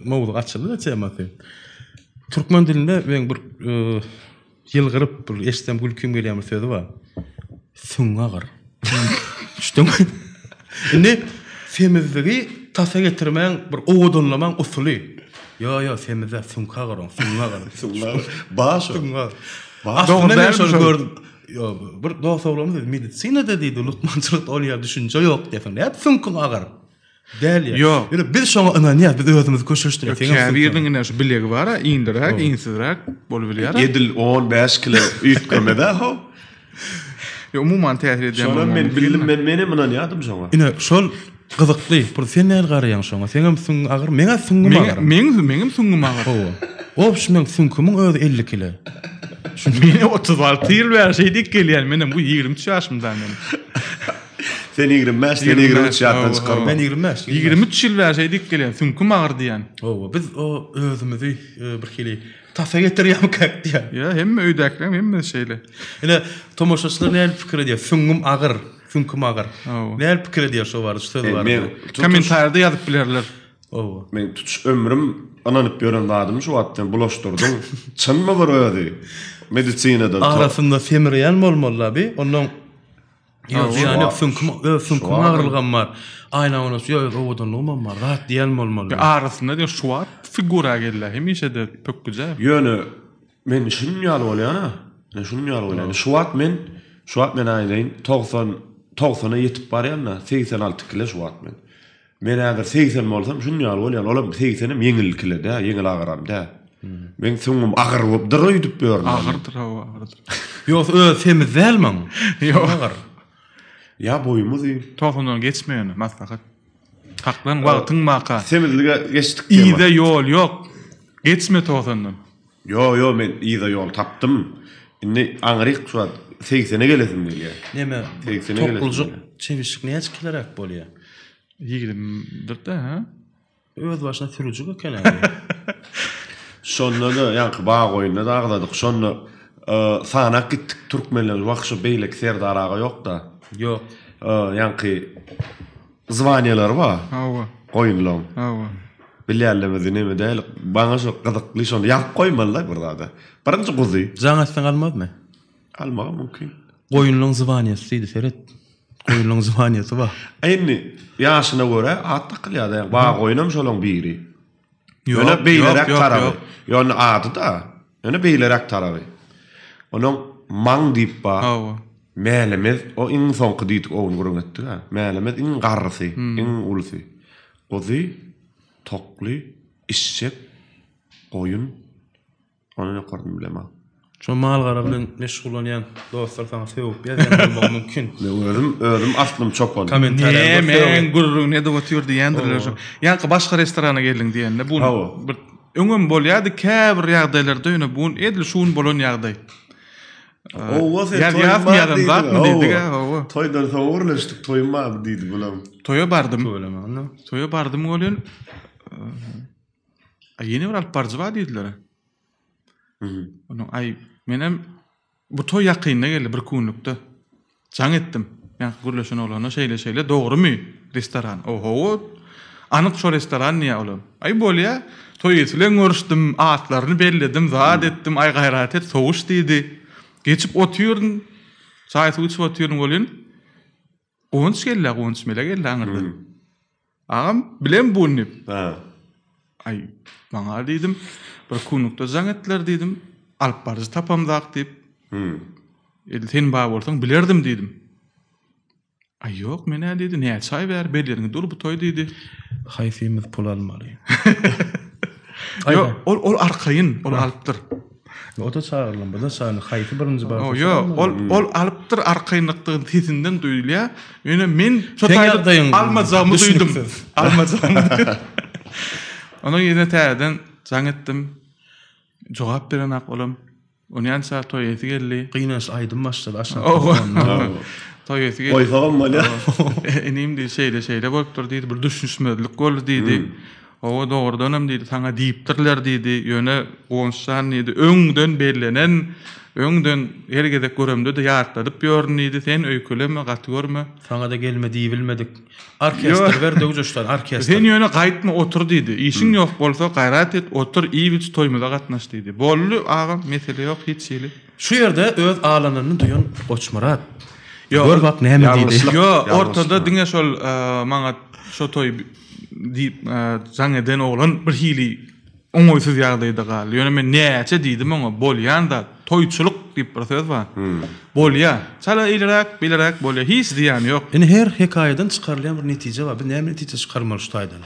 mowzuk açyldy-da temasy. Türkmen dilinde meň bir Ýylgyryp bir eşitsem gülkim gelýän bir sözi bar. Süňňi agyr. Düşdüňmi? Indi semizligi tasa getirmäň bir owadanlamaň usuly. Ýo ýo semizde süňki agyr oň, süňňi agyr. Süňňi agyr. Bar şo. Süňňi agyr. Bar. Aslynda men şony gördüm. Ýo bir dost oglanymyz diýdi, medisinada diýdi, lukmançylykda ol ýaly düşünje ýok diýseň. Nädip süňküň agyr? Däl ýa. Ýok. Ýöne biz şoňa ynanýas, biz özümizi köşeşdirýäs. Ýok, käbiriniň ine şu bilegi bar-a, inliräk, insizräk bolubilýär. Edil 15 kilo üýtgemez-ä ho. Ýok, umuman täsir edýän Şonam men bildim, men menem ynanýardym şoňa. Ine, şol gyzykly. Bir sen nähili garaýaň şoňa? Seňem süňňüň agyr, meňä süňňüm agyr. Meň, meňem süňňüm agyr. Hawa. Obşi meň süňkümiň özi 50 kilo. Men 36 ýyl bäri şeý diýip gelýän, menem bu 23 ýaşymda men. Sen 25, sen 23 ýatdan çykarma. Men 25. 23 ýyl bäri şeý diýip gelýän, süňküm agyr diýýän. Hawa, biz o özümizi bir hili tasa getirýärmikäk diýýän. Ýa, hemme öýdäkileriň hemmesi şeýle. Ine, tomaşaçylar nähili pikir edýär? Süňňüm agyr, süňküm agyr. Nähili pikir edýär şo barada, şu söz barada? Kommentariýada ýazyp bilerler. Hawa. Men tutuş ömrüm ynanyp ýören zadymy şu wagt sen bulaşdyrdyň. Çynmy bir özi? Medisinada. Arasynda semreýän bolmaly-la bi. Ondan Ýok, zyýany ýok, süňküm, öz süňküm agyrlygam bar. Aýna oýnasy ýok, öz owadanlygymam bar. Zat diýen bolmaly. Arasynda diýen şu wagt figura geldi. Hemişe-de pökgüje. Ýöne men şunuň ýaly bolýan-a. Men şunuň ýaly bolýan. Şu wagt men, şu wagt men aýdaýyn, 90, 90-a ýetip barýan-da, 86 kile şu wagt men. Men häzir 80 bolsam şunuň ýaly bolýan. Olam 80-em ýeňil kile dä, ýeňil agram dä. Meň süňňüm agyr bolup dyr öýdüp ýörün. Agyrdyr, hawa, agyrdyr. Ýogsa özi semiz däl maň. Ýok. Agyr. Ýa boýum uzyn. Togsandan geçme ýöne, maslahat. Saklan wagtyň baka. Semizlige geçdik tema. Yza ýol ýok. Geçme togsandan. Ýo, ýo, men yza ýol tapdym. Indi aňryk şu wagt segsene gelesim gelýär. Neme, Segsene gelesim toklujuk gelýär. çebişik näçe kilorak bolýar? Ýigrimdir-dä, hä? Öz başyna sürüjik eken abi. Şonda-da ýaňky bag oýunda-da agzadyk. Şonda sanak gitdik türkmenler wah şu beýleki Serdar aga ýok-da. Ýok. Ýaňky zwaniýalary bar. Hawa. Goýunlaň. Hawa. Bilýänlerimizi neme däl. Maňa şo gyzykly şony ýazyp goýmaly-da bir zada. Birinji guzy. Jaň etseň almazmy? Almagy mümkin. Goýunlaň zwaniýasy diýdi seret. Goýunlaň zwaniýasy bar. Indi ýaşyna görä at dakylýar-da. Baggoýunam şolaň biri. Ýöne beýleräk taraby. Ýöne ady-da. Ýöne beýleräk taraby. Onuň maň diýip bar. Hawa. Mälemez o iň soňky diýdik o gün gürrüň etdik-ä. Mälemez iň garrysy, iň ulusy. Guzy, tokly, işşek, goýun. Ondan ýokaryny bilemok. Şo mal-gara bilen meşgullanýan dostlar saňa sögüp ýazýan bolmagy mümkin. Men özüm özüm aslym çopan. Kommentariýa Nämäň gürrüňini edip otyr diýendirler şo. Ýaňky başga restorana geldiň diýende bu bir öňem bolýardy käbir ýagdaýlarda ýöne bu edil şu gün bolan ýagdaý. Owa sen Ýazýasmy ýazan zatmy diýdik a hawa. Toýdan soň gürleşdik toýum bardy diýdi bulam. Toýa bardym. Tüweleme onda. Toýa bardym welin Aý ýene bir alyp baryjy bar diýdiler. Onuň aý menem bu toý ýakynda geldi bir günlükde. Jaň etdim. Ýaňky gürleşen oglana şeýle şeýle dogrymy restoran. O hawa anyk şo restoran diýýär olam. Aý bolýa. Toý eýesi bilen görüşdim, atlaryny belledim, zat etdim, aý gaýrat et sowuş diýdi. Geçip otyryn, çaý suw içip otyryn welin Guwanç geldi, Guwanç mele geldi aňyrdan. Agam, bilem bu diýip. Hä. Aý, maňa diýdim, bir kunlukda jaň etdiler diýdim, alyp baryjy tapamzak diýip. Hüm. Edil sen bar bolsaň bilerdim diýdim. Aý, ýok, men-ä diýdi, näçe aý bäri bellengi dur bu toý diýdi. Haýsymyz pul almaly? Ýok, ol ol arkaýyn, ol alypdyr. O-da çagyrylan, bu-da çagyrylan. Haýsy birinji barsa şol Ýok, ol ol alypdyr arkaýynlykdygyny sesinden duýulýar. Ýöne men şo Seň taýda ýagdaýyň almajagymy duýdum. düşnüksiz. Almajagymy duýdum. Onuň ýerine täzeden jaň etdim. Jogap berenak olam. Onýança toý eýesi geldi. Gynançly aýdym başlady aşakda Owa. fonda. Toý eýesi geldi. Goýsagam bolýar. Inim diýdi, şeýle-şeýle bolupdyr diýdi, bir düşünişmezlik boldy diýdi. Hawa, dogrudanam diýdi, saňa diýipdirler diýdi, ýöne Guwançjan diýdi, öňden bellenen, öňden her gezek göremde-de ýatladyp ýörün diýdi, sen öýkeleme, gaty görme. Saňa-da gelme diýibilmedik. Orkestr ber döwjeşden, orkestr. Sen ýöne gaýtma, otur diýdi. Işiň ýok bolsa, gaýrat et, otur, iýip-iç, toýumyza gatnaş diýdi. Boldy, agam, mesele ýok hiç hili. Şu ýerde öz alanyny duýan Goçmyrat, Ýok. Gör bak näme diýdi. Ýok, ortada diňe şol maňa şo toý diýip jaň eden oglan bir hili oňaýsyz ýagdaýda galdy. Ýöne men näçe diýdim oňa, bolýan zat, toýçulyk diýip bir söz bar. Bolýa. Çala eýleräk, beýleräk bolýa. Hiç zyýany ýok. Indi her hekaýadan çykarylýan bir netije bar. Biz näme netije çykarmaly şu taýdan?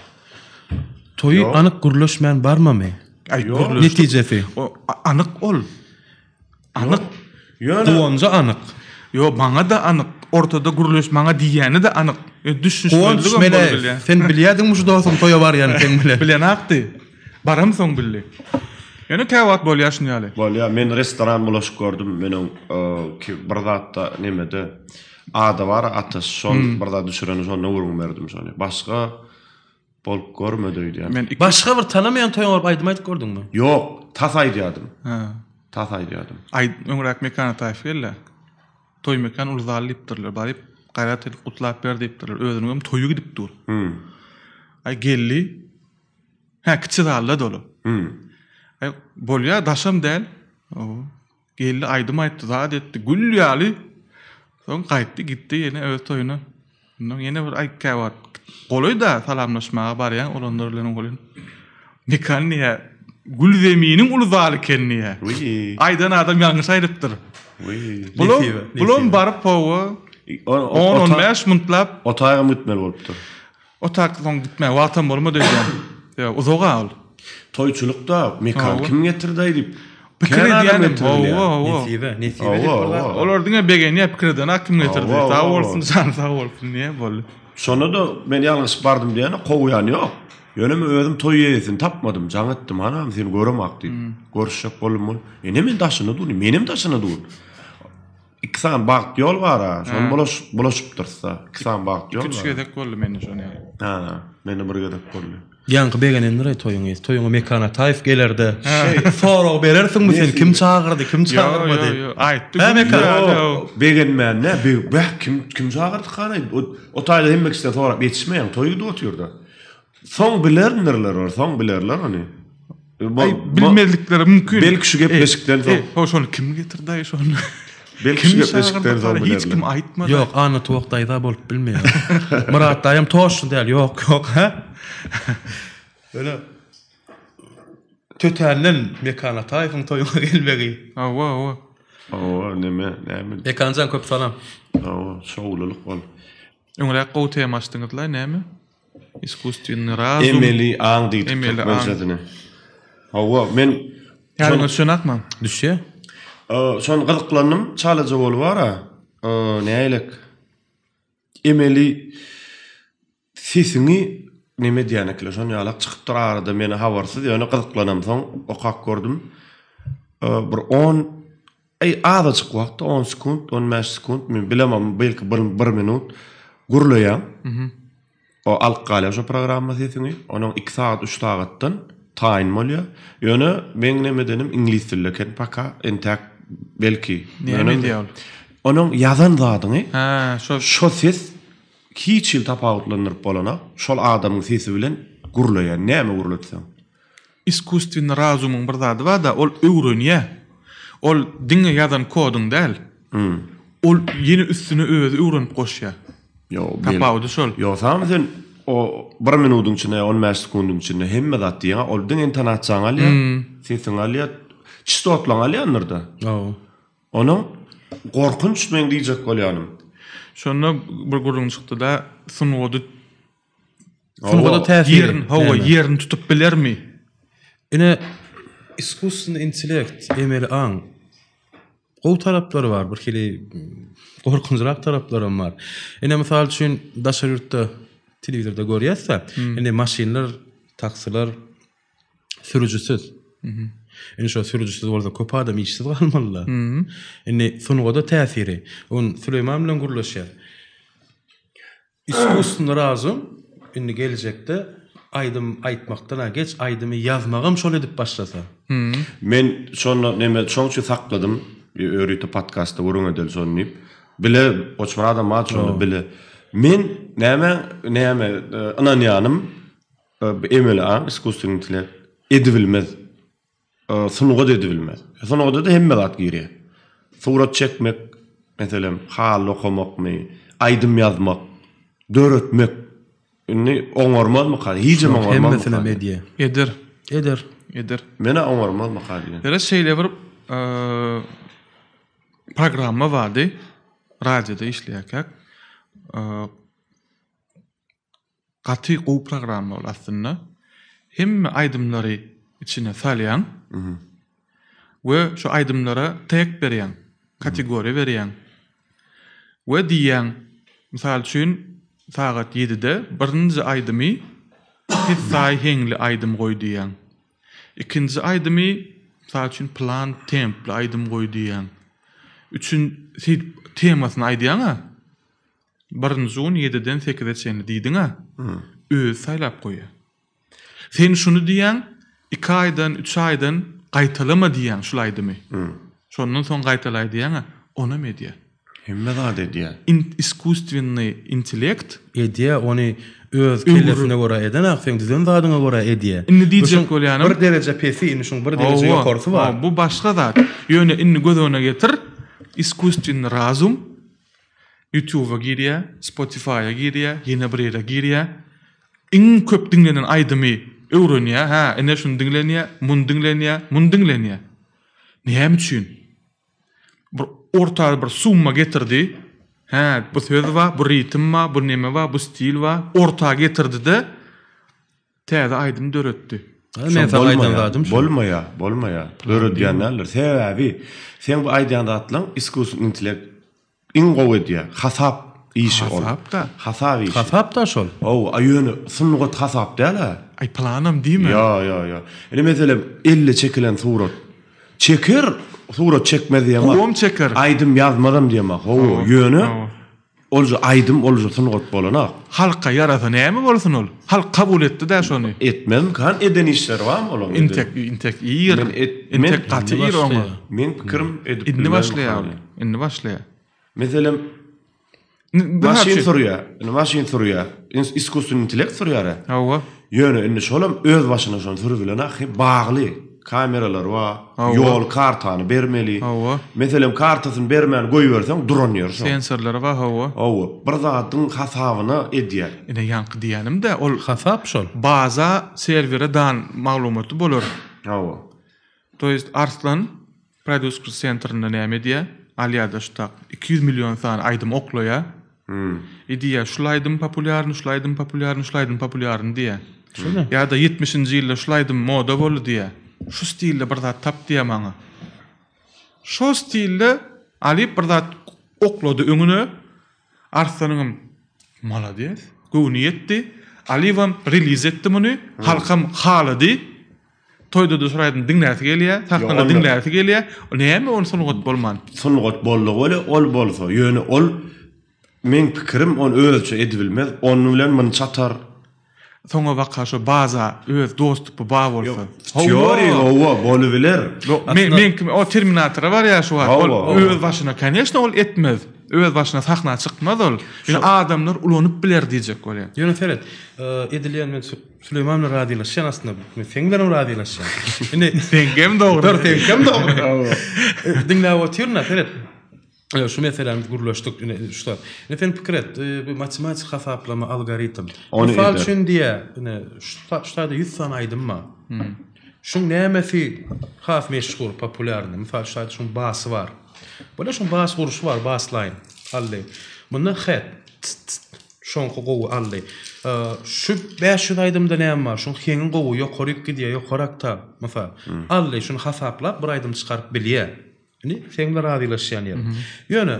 Toýy anyk gürleşmän barmamy? Aý, gürleşdik. Netijesi. Anyk ol. Anyk. Ýöne Guwanja anyk. Ýok, maňa-da anyk. Ortada gürleş, maňa diýýäni-de anyk. Ýöne Guwanç düşünişmezligem Meleýew, bolup bilýär. sen bilýärdiňmi şu dostuň toýa barýanyny seň bilen? Bilenakdy. Baramsoň bildi. Ýöne käwagt bolýar şuny ýaly. Bolýar. Men restoran bulaşyk gördüm. Meniň ki bir zatda nemede ada bar Ataş şol bir zat düşüreni şonda gürrüň berdim şony. Başga Bolup görmedi öýdýän. Men ik Başga bir tanamaýan toýuňa baryp aýdym aýdyp gördüňmi? Ýok, tas aýdýadym. Hä. Tas aýdýadym. Aý, öňräk Mekan Ataýew geldi. Toý Mekan uly zal diýipdirler. Baryp, gaýrat edip gutlap ber diýipdirler. Özüniňem toýy gidip dur. Hum. Aý, geldi. Hä, kiçi zalda doly. Hum. Aý, bolýa, daşam däl. Hawa. Geldi aýdym aýtdy zat etdi gül ýaly soň gaýtdy gitdi ýene öz toýuna ondan ýene bir aý käwagt golaýda salamlaşmaga barýaň olanlar bilen welin Mekan diýýä gül zeminiň uly zaly eken diýýä Wiý. aýdan adam ýalňyş aýdypdyr Wiý. bulam Nesibe, bulam nesibe. baryp hawa On on 15 mintlap Otaýgam gitmeli bolupdyr. O tak soň gitmäge wagtam bolmady öýdýän. Ýa uzaga ol. Toýçulykda mekan Hawa. kim getirdaý diýip. Pikir kän adam edýänem getirilýär. hawa hawa. Nesibe, nesibe Hawa, diýip bir zat. hawa. Olar diňe begenýär pikir edenak kim getirdi. Hawa, Sag hawa. bolsun jany sag bolsun diýýär boldy. Şonda-da men ýalňyşyp bardym diýene kowýan ýok. Ýöne men özüm toý eýesini tapmadym. Jaň etdim, hanam seni göremak diýip. Görüşjek boldum ol. Ine men daşynda dur, menem daşynda dur. Iki sany bagt ýol bar-a, şony bulaş, bulaşypdyrys-da. Iki sany bagt ýol bar. Iki-üç gezek boldy mende şony ýaly. Ha, mende bir gezek boldy. Ýaňky begenendir-aý toýuň eýesi. Toýuňa Mekan Ataýew geler-de, sorag berersiňmi sen, kim çagyrdy, kim çagyrmady? Ýo, ýo, ýo, aýtdy. Hä, Mekan? Ýok, begenmän-dä, beh, kim, kim çagyrdy hany? O, o taýda hemme kişiden sorap ýetişmeýäň, toý gidip otyr-da. Soň bilerndirler ol, soň bilerler ony. Aý, bilmezlikleri mümkin. Belki şu gepleşikden soň. Ho, şony kim getirdi-aý şony? Belki şu gepleşikden soň bilerler. Hiç kim aýtmady. Ýok, Anna Tuwak daýza bolup bilmeýär. Myrat daýam toşny däl. Ýok, ýok, hä? Ýöne tötänden Mekan Ataýewiň toýuna gelmegi. Hawa, hawa. Hawa, neme, näme? Mekanjan köp salam. Hawa, şowlulyk ol. Öňräk gowy tema açdyňyzlaý, näme? Iskusstwennyý razum. Emeli aň diýdik Emeli aň. türkmençesine. Hawa, men Ýadyňa düşenakmy? Düşýä. Şony gyzyklandym, çalaja bolup ara. Nälik? Emeli sesiňi neme edýän ekele, şon ýalak çykypdyr arada meni habarsyz, ýöne gyzyklanamsoň okap gördüm. Bir on Eý azajyk wagtda on sekunt, on bäş sekunt, men bilemok, belki bir, bir minut gürleýäň. O alyp galýar şo programma sesiňi. Onuň 2 sagat, 3 sagatdan taýyn bolýar. Ýöne meň neme edenim iňlis dilinde eken paka, entäk belki. Näme edýär ol? Onuň ýazan zadyňy Hä, şo şo ses hiç hili tapawutlandyryp bolanok. Şol adamyň sesi bilen gürleýär. Näme gürletseň. Iskusstwennyý razumyň bir zady bar-da, ol öwrenýär. Ol diňe ýazan kodyň däl. Ol ýene üstüne özi öwrenip goşýar. Ýok, Tapawudy şol. Ýogsam sen o bir minudyň içinde ýa 15 sekundyň içinde hemme zat diýýäň, ol diňe intonasiýaňy alýar, sesiňi alýar, çistotlaňy alýandyr-da. Hawa. Onuň gorkunç meň diýjek bolýanym. Şonda bir gürrüň çykdy-da, sungady Sungata täsiri. Ýerini, hawa, ýerini tutup bilermi? Ine, iskusstweniý intellekt, emeli aň. Gowy taraplary bar, bir hili gorkunjrak taraplaram bar. Ine, mysal üçin, daşary ýurtda telewizorda görýäs-de, indi maşynlar, taksiler sürüjisiz. Indi şo sürüjisiz bolsa köp adam işsiz galmaly-da. Indi sungata täsiri. Ony Süleýman bilen gürleşýäs. Iskusstweniý razum indi geljekde aýdym aýtmakdan-a geç aýdymy ýazmagam şol edip başlasa. Men şonda neme şoň üçin sakladym ýörite podkastda gürrüň edeli şony diýip. Bile Goçmyradam bar şonda bile. Men näme näme ynanýanym emeli aň iskusstweniý intellekt edibilmez. Sungat edibilmez. Sungata-da hemme zat girýär. Surat çekmek, meselem, haly dokamakmy, aýdym ýazmak, döretmek. Indi oňarmazmyka? Hijem oňarmazmyka? Hemmesinem edýär. Eder. Eder. Eder. Men-ä oňarmazmyka diýýän. Ýöne şeýle bir programma bardy, radioda işleýärkäk. Gaty gowy programma ol aslynda. Hemme aýdymlary içine salýaň we şo aýdymlara teg berýäň, kategoriýa berýäň we diýýäň, mysal üçin, sagat ýedide birinji aýdymy pessaý heňli aýdym goý diýýäň. Ikinji aýdymy, mysal üçin, pylan templi aýdym goý diýýäň. Üçün, şeýdip temasyny aýdýaň-a. Birinji gün ýediden sekize çenli diýdiň-ä, özi saýlap goýýar. Sen şuny diýýäň, iki aýdan, üç aýdan gaýtalama diýýäň şul aýdymy. Şondan soň gaýtalaý diýýäň-ä, onam edýär. Hemme zat edýär. Iskusstwennyý intellekt. Edýär, ony öz kellesine görä edenak, seň düzen zadyňa görä edýär. Indi diýjek bolýanym. Bir dereje pesi, indi şuň bir dereje ýokarsy bar. Hawa, bu başga zat. Ýöne indi göz öňüne getir, iskusstwennyý razum Ýutuba girýär, Spotify-a girýär, ýene bir ýere girýär. Iň köp diňlenen aýdymy öwrenýär, hä, ine şuny diňlenýär, muny diňlenýär, muny diňlenýär. Näme üçin? Bir orta bir summa getirdi. Hä, bu söz bar, bu ritm bar, bu neme bar, bu stil bar. Orta getirdi-de, täze aýdym döretdi. Men saňa aýdan zadym şu. Bolmaýar, bolmaýar. Döredýän däldir. Sebäbi seň bu aýdýan zatlaň iskusstweniý intellekt iň gowy edýär. Hasap işi ol. Hasap-da. Hasap işi. Hasap-da şol. Hawa, a ýöne sungat hasap däl-ä. Aý planam diýme. Ýa, ýa, ýa. Indi meselem elle çekilen surat. Çeker, surat çekmez diýemok. Gowam çeker. Aýdym ýazmazam diýemok. Hawa, ýöne Olja aýdym olja sungat bolanak. Halka ýarasa näme bolsun ol? Halk kabul etdi-dä şony. Etmezmikan eden işleri barmy olaň eden? Intek intek ir. Men et intek gaty ir oňa. Meň pikirim edip Indi başlaýar ol. Indi başlaýar. Meselem maşyn sürýär. Indi maşyn sürýär. Iskusstweniý intellekt sürýär. Hawa. Ýöne indi şolam öz başyna şony sürübilenak bagly. Kameralary bar. Ýol kartany bermeli. Hawa. Meselem kartasyny bermän goýberseň duran ýeri şo. Sensorlary bar hawa. Hawa. Bir zadyň hasabyna edýär. Ine ýaňky diýýänim-dä ol Hasap şol. Baza serwere dan maglumaty bolar. Hawa. To ýest Arslan prodýusker sentrinde näme edýär? Alýada şu tak 200 million sany aýdym oklaýar. I diýýär şul aýdym populýarny, şul aýdym populýarny, şul aýdym populýarny diýýär. Şuny. Ýa-da ýetmişinji ýylda şul aýdym moda boldy diýýär. Şu stilde bir zat tap diýýär maňa. Şo stilde alyp bir zat oklady öňüne. Arslanyňam malades, göwni ýetdi. Alybam reliz etdi muny. Halkam halady. Toýda-da şol aýdymy diňläsi gelýär, sahnada diňläsi gelýär. Näme ol sungat bolman? Sungat boldy weli ol bolsa, ýöne ol meň pikirim ony özüçe edibilmez, ony bilen muny çatar. Soňa baka şo baza öz dostupy ba bolsa. Teoriýa hawa bolubiler. Men meňki o terminatora barýar şu wagt. Ol öz başyna koneçno ol etmez. Öz başyna sahna çykmaz ol. Ýöne adamlar ulanyp biler diýjek bolýan. Ýöne seret, edilýän men Süleýman bilen razylaşýan aslynda. Men seň bilenem razylaşýan. Indi seňkem dogry. Dur, seňkem dogry. Diňläp otyryn-a, seret. Şu meseläni biz gürleşdik. Ine, şu zat. Ine sen pikir et, bu matematik hasaplama algoritm. Mysal üçin diýä, ine şu şu taýda 100 sany aýdym bar. Şuň nämesi has meşhur, populýarny? Mysal şu taýda şuň basy bar. Bolýa şuň bas urşy bar, bas line. Aldy. Munda het, tst, tst. Şoňky gowy aldy. Şu 500 aýdymda näme bar? Şuň heňi gowy, ýokaryk gidýär, ýokary oktaw, mysal. Aldy, şuny hasaplap bir aýdym çykaryp bilýär. Indi seň bilen razylaşýan ýerim. Ýöne,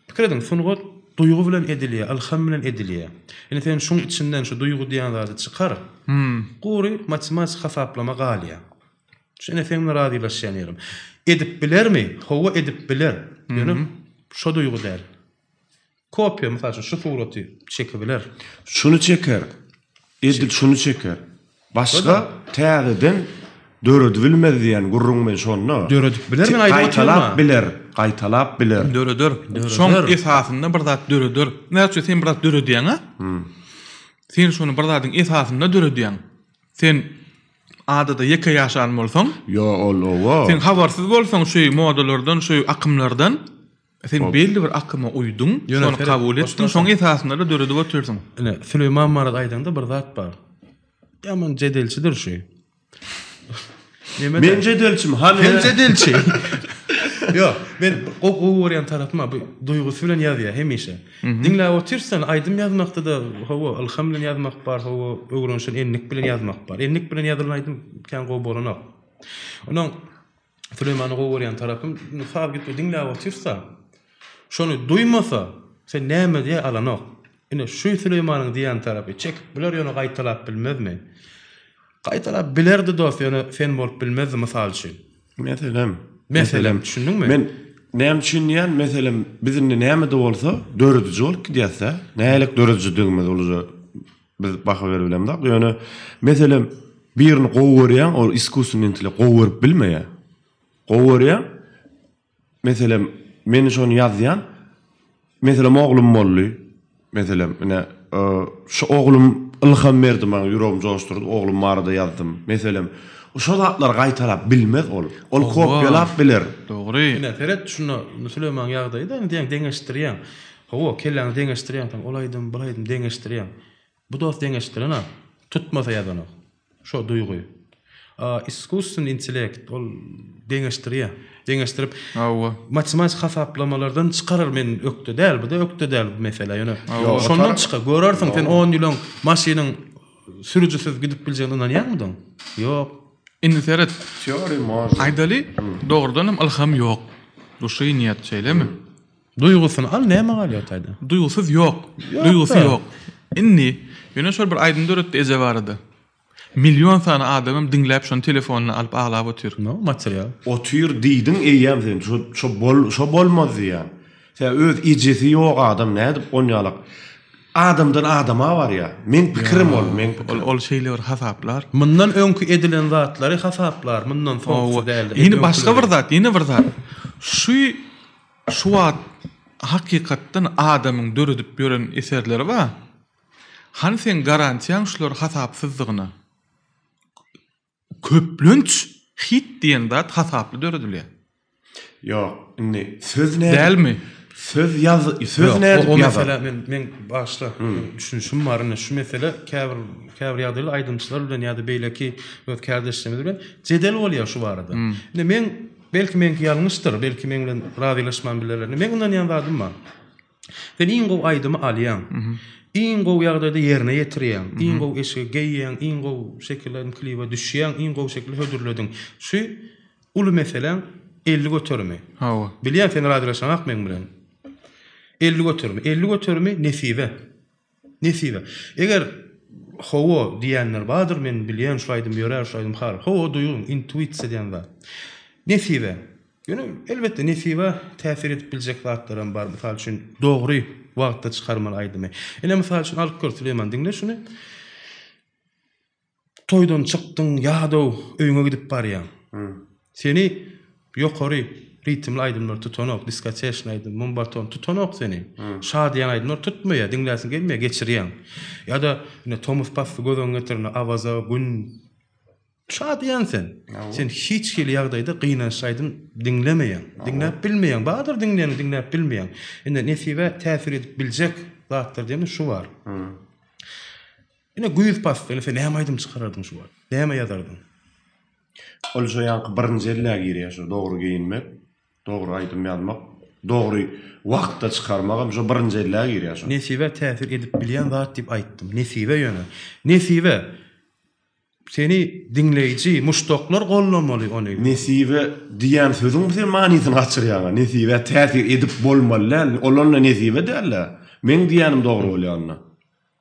pikir ediň, sungat duýgy bilen edilýär, ylham bilen edilýär. Indi sen şuň içinden şu duýgy diýen zady çykar. Gury matematik hasaplama galýar. Şu ine seň bilen razylaşýan ýerim. Edip bilermi? Hawa, edip biler. Ýöne şo duýgy däl. Kopiýa, mysal üçin, şu suraty çekibiler. Şuny çeker. Edil şuny çeker. Başga täzeden döredibilmez diýen gürrüň men şonda. Döredip biler men aýdyp otyryn. Gaýtalap biler, gaýtalap biler. Döreder. Şoň esasynda bir zat döreder. Näme üçin sen bir zat döredýäň-a? Sen şony bir zadyň esasynda döredýäň. Sen adada ýeke ýaşan bolsaň, Ýo, ol owa. Sen habarsyz bolsaň şu modalardan, şu akymlardan, Sen belli bir akyma uýduň, şony kabul etdiň, şoň esasynda-da döredip otyrsyň. Ine, Süleýman barada aýdaňda bir zat bar. Ýaman jedelçidir şu. Men jedelçimi? Hany? Sen jedelçi. Ýok, men gowy görýän tarapym bu duýgusy bilen ýazýar hemişe. Diňläp otyrsan, aýdym ýazmakda-da hawa, ylham bilen ýazmak bar, hawa, öwrenişen endik bilen ýazmak bar. Endik bilen ýazylan aýdym kän gowy bolanok. Onuň Süleýmany gowy görýän tarapym, indi saz gitip diňläp otyrsa, şony duýmasa, sen näme diýä alanok. Ine şu Süleýmanyň diýýän tarapy, çekip biler ýöne gaýtalap bilmezmi? Gaýtalap bilerdi dost ýöne sen bolup bilmezdi mysal üçin. Meselem. Meselem, düşündiňmi? Men näme üçin diýýän, meselem, biz indi näme-de bolsa dörediji bolup gidýäs-dä. Nähili döredijidigimiz uluja Biz baha berip bilemzok. Ýöne meselem birini gowy görýäň, ol iskusnyý intellekt gowy görüp bilmeýär. Gowy görýäň. Meselem men şony ýazýan. Meselem oglum boldy. Meselem ine şu oglum ylham berdi maňa, ýüregimi joşdurdy, oglum barada ýazdym. Meselem şo zatlary gaýtalap bilmez ol. Ol kopýalap biler. Dogry. Ine seret şunda Süleýmanyň ýagdaýy-da indi diýýäň deňeşdirýäň. Hawa, kelläňi deňeşdirýäň sen, ol aýdym, bul aýdym deňeşdirýäň. Bu dost deňeşdirenok, tutmasa ýazanok. Şo duýgy. A iskusstweniý intellekt ol deňeşdirýär. Deňeşdirip, Hawa. matematik hasaplamalardan çykarar men ökde däl, bu-da ökde däl bu meselä ýöne şondan çykar. Görersiň sen on ýyl öň maşynyň sürüjisiz gidip biljegine ynanýaňmydyň? Ýok. Indi seret. Teoriýa może. Aýdaly, dogrudanam ylham ýok. Duşy nýet, şeýlemi? Duýgusyny al näme galýar taýda. Duýgusyz ýok. Duýgusy ýok. Indi ýöne şol bir aýdym döretdi eje barada. Million sany adamam diňläp şony telefonyna alyp aglap otyr. No material. Otyr diýdiň eýýäm sen şo şo bol şo bolmaz diýýän. Sebäbi öz ejesi ýok adam nädip onýalak adamdan adama barýa. Meň pikirim ol meň pikirim. Ol ol şeýle bir hasaplar. Mundan öňki edilen zatlary hasaplar mundan soňkusy däldir. Ýene başga bir zat ýene bir zat. Şu Şu wagt hakykatdan adamyň döredip ýören eserleri bar. Hany seň garantiýaň şular hasapsyzdygyna? Köplenç. Hit diýen zat hasaply döredilýär. Ýok, indi söz nädip Dälmi? Söz ýaz, söz nädip o ýazar? mesele men men bagyşla, düşünişim bar indi şu mesele käbir käbir ýagdaýlarda aýdymçylar bilen ýa-da beýleki öz kärdeşlerimiz bilen jedel bolýar şu barada. Indi meň belki meňki ýalňyşdyr, belki meň bilen razylaşman bilerler. Indi meň ynanýan zadym bar. Sen iň gowy aýdymy alýaň. Iň gowy ýagdaýda ýerine ýetirýäň. Iň gowy eşigi geýýäň, iň gowy şekilde klibe düşýäň, iň gowy şekilde hödürlediň. Şu uly meseläň 50 göterimi. Hawa. Bilýän sen razylaşaňak meň bilen. 50 göterimi. 50 göterimi nesibe. Nesibe. Eger hawa diýenler bardyr, men bilýän şu aýdym ýörär, şu aýdym har. Hawa duýgyň, intuisiýa diýen zat. Nesibe. Ýöne elbetde nesibe täsir edip biljek zatlaram bar. Mysal üçin dogry wagtda çykarmaly aýdymy. Ine mysal üçin alyp gör Süleýman diňle şuny. Toýdan çykdyň, ýadaw öýüňe gidip barýaň. Seni ýokary ritmli aýdymlar tutanok, diskoteşnyý aýdym, mumbaton tutanok seni. Şadyýan aýdymlar tutmaýar, diňläsiň gelmeýär, geçirýäň. Ýa-da ine tomus pasly göz öňüňe getir, ine Awaza, Gün şadyýan sen. Sen hiç hili ýagdaýda gynançly aýdym diňlemeýäň, diňläp bilmeýäň. Bardyr diňleýäniň, diňläp bilmeýäň. Indi nesibä täsir edip biljek zatlar diýende şu bar. Ine güýz pasly, ine sen näme aýdym çykarardyň şu wagt? Näme ýazardyň? Ol şo ýaňky birinji ellä girýär şo dogry geýinmek, dogry aýdym ýazmak, dogry wagtda çykarmagam şo birinji ellä girýär şo. Nesibä täsir edip bilýän zat diýip aýtdym. Nesibe ýöne. Nesibe! Seni diňleýji, muşdaklar gollamaly ony. Nesibe diýýän sözüň sen manysyny gaçyrýaňa. Nesibä täsir edip bolmaly däl. Ol onda nesibe däl-dä. Meň diýýänim dogry bolýar onda.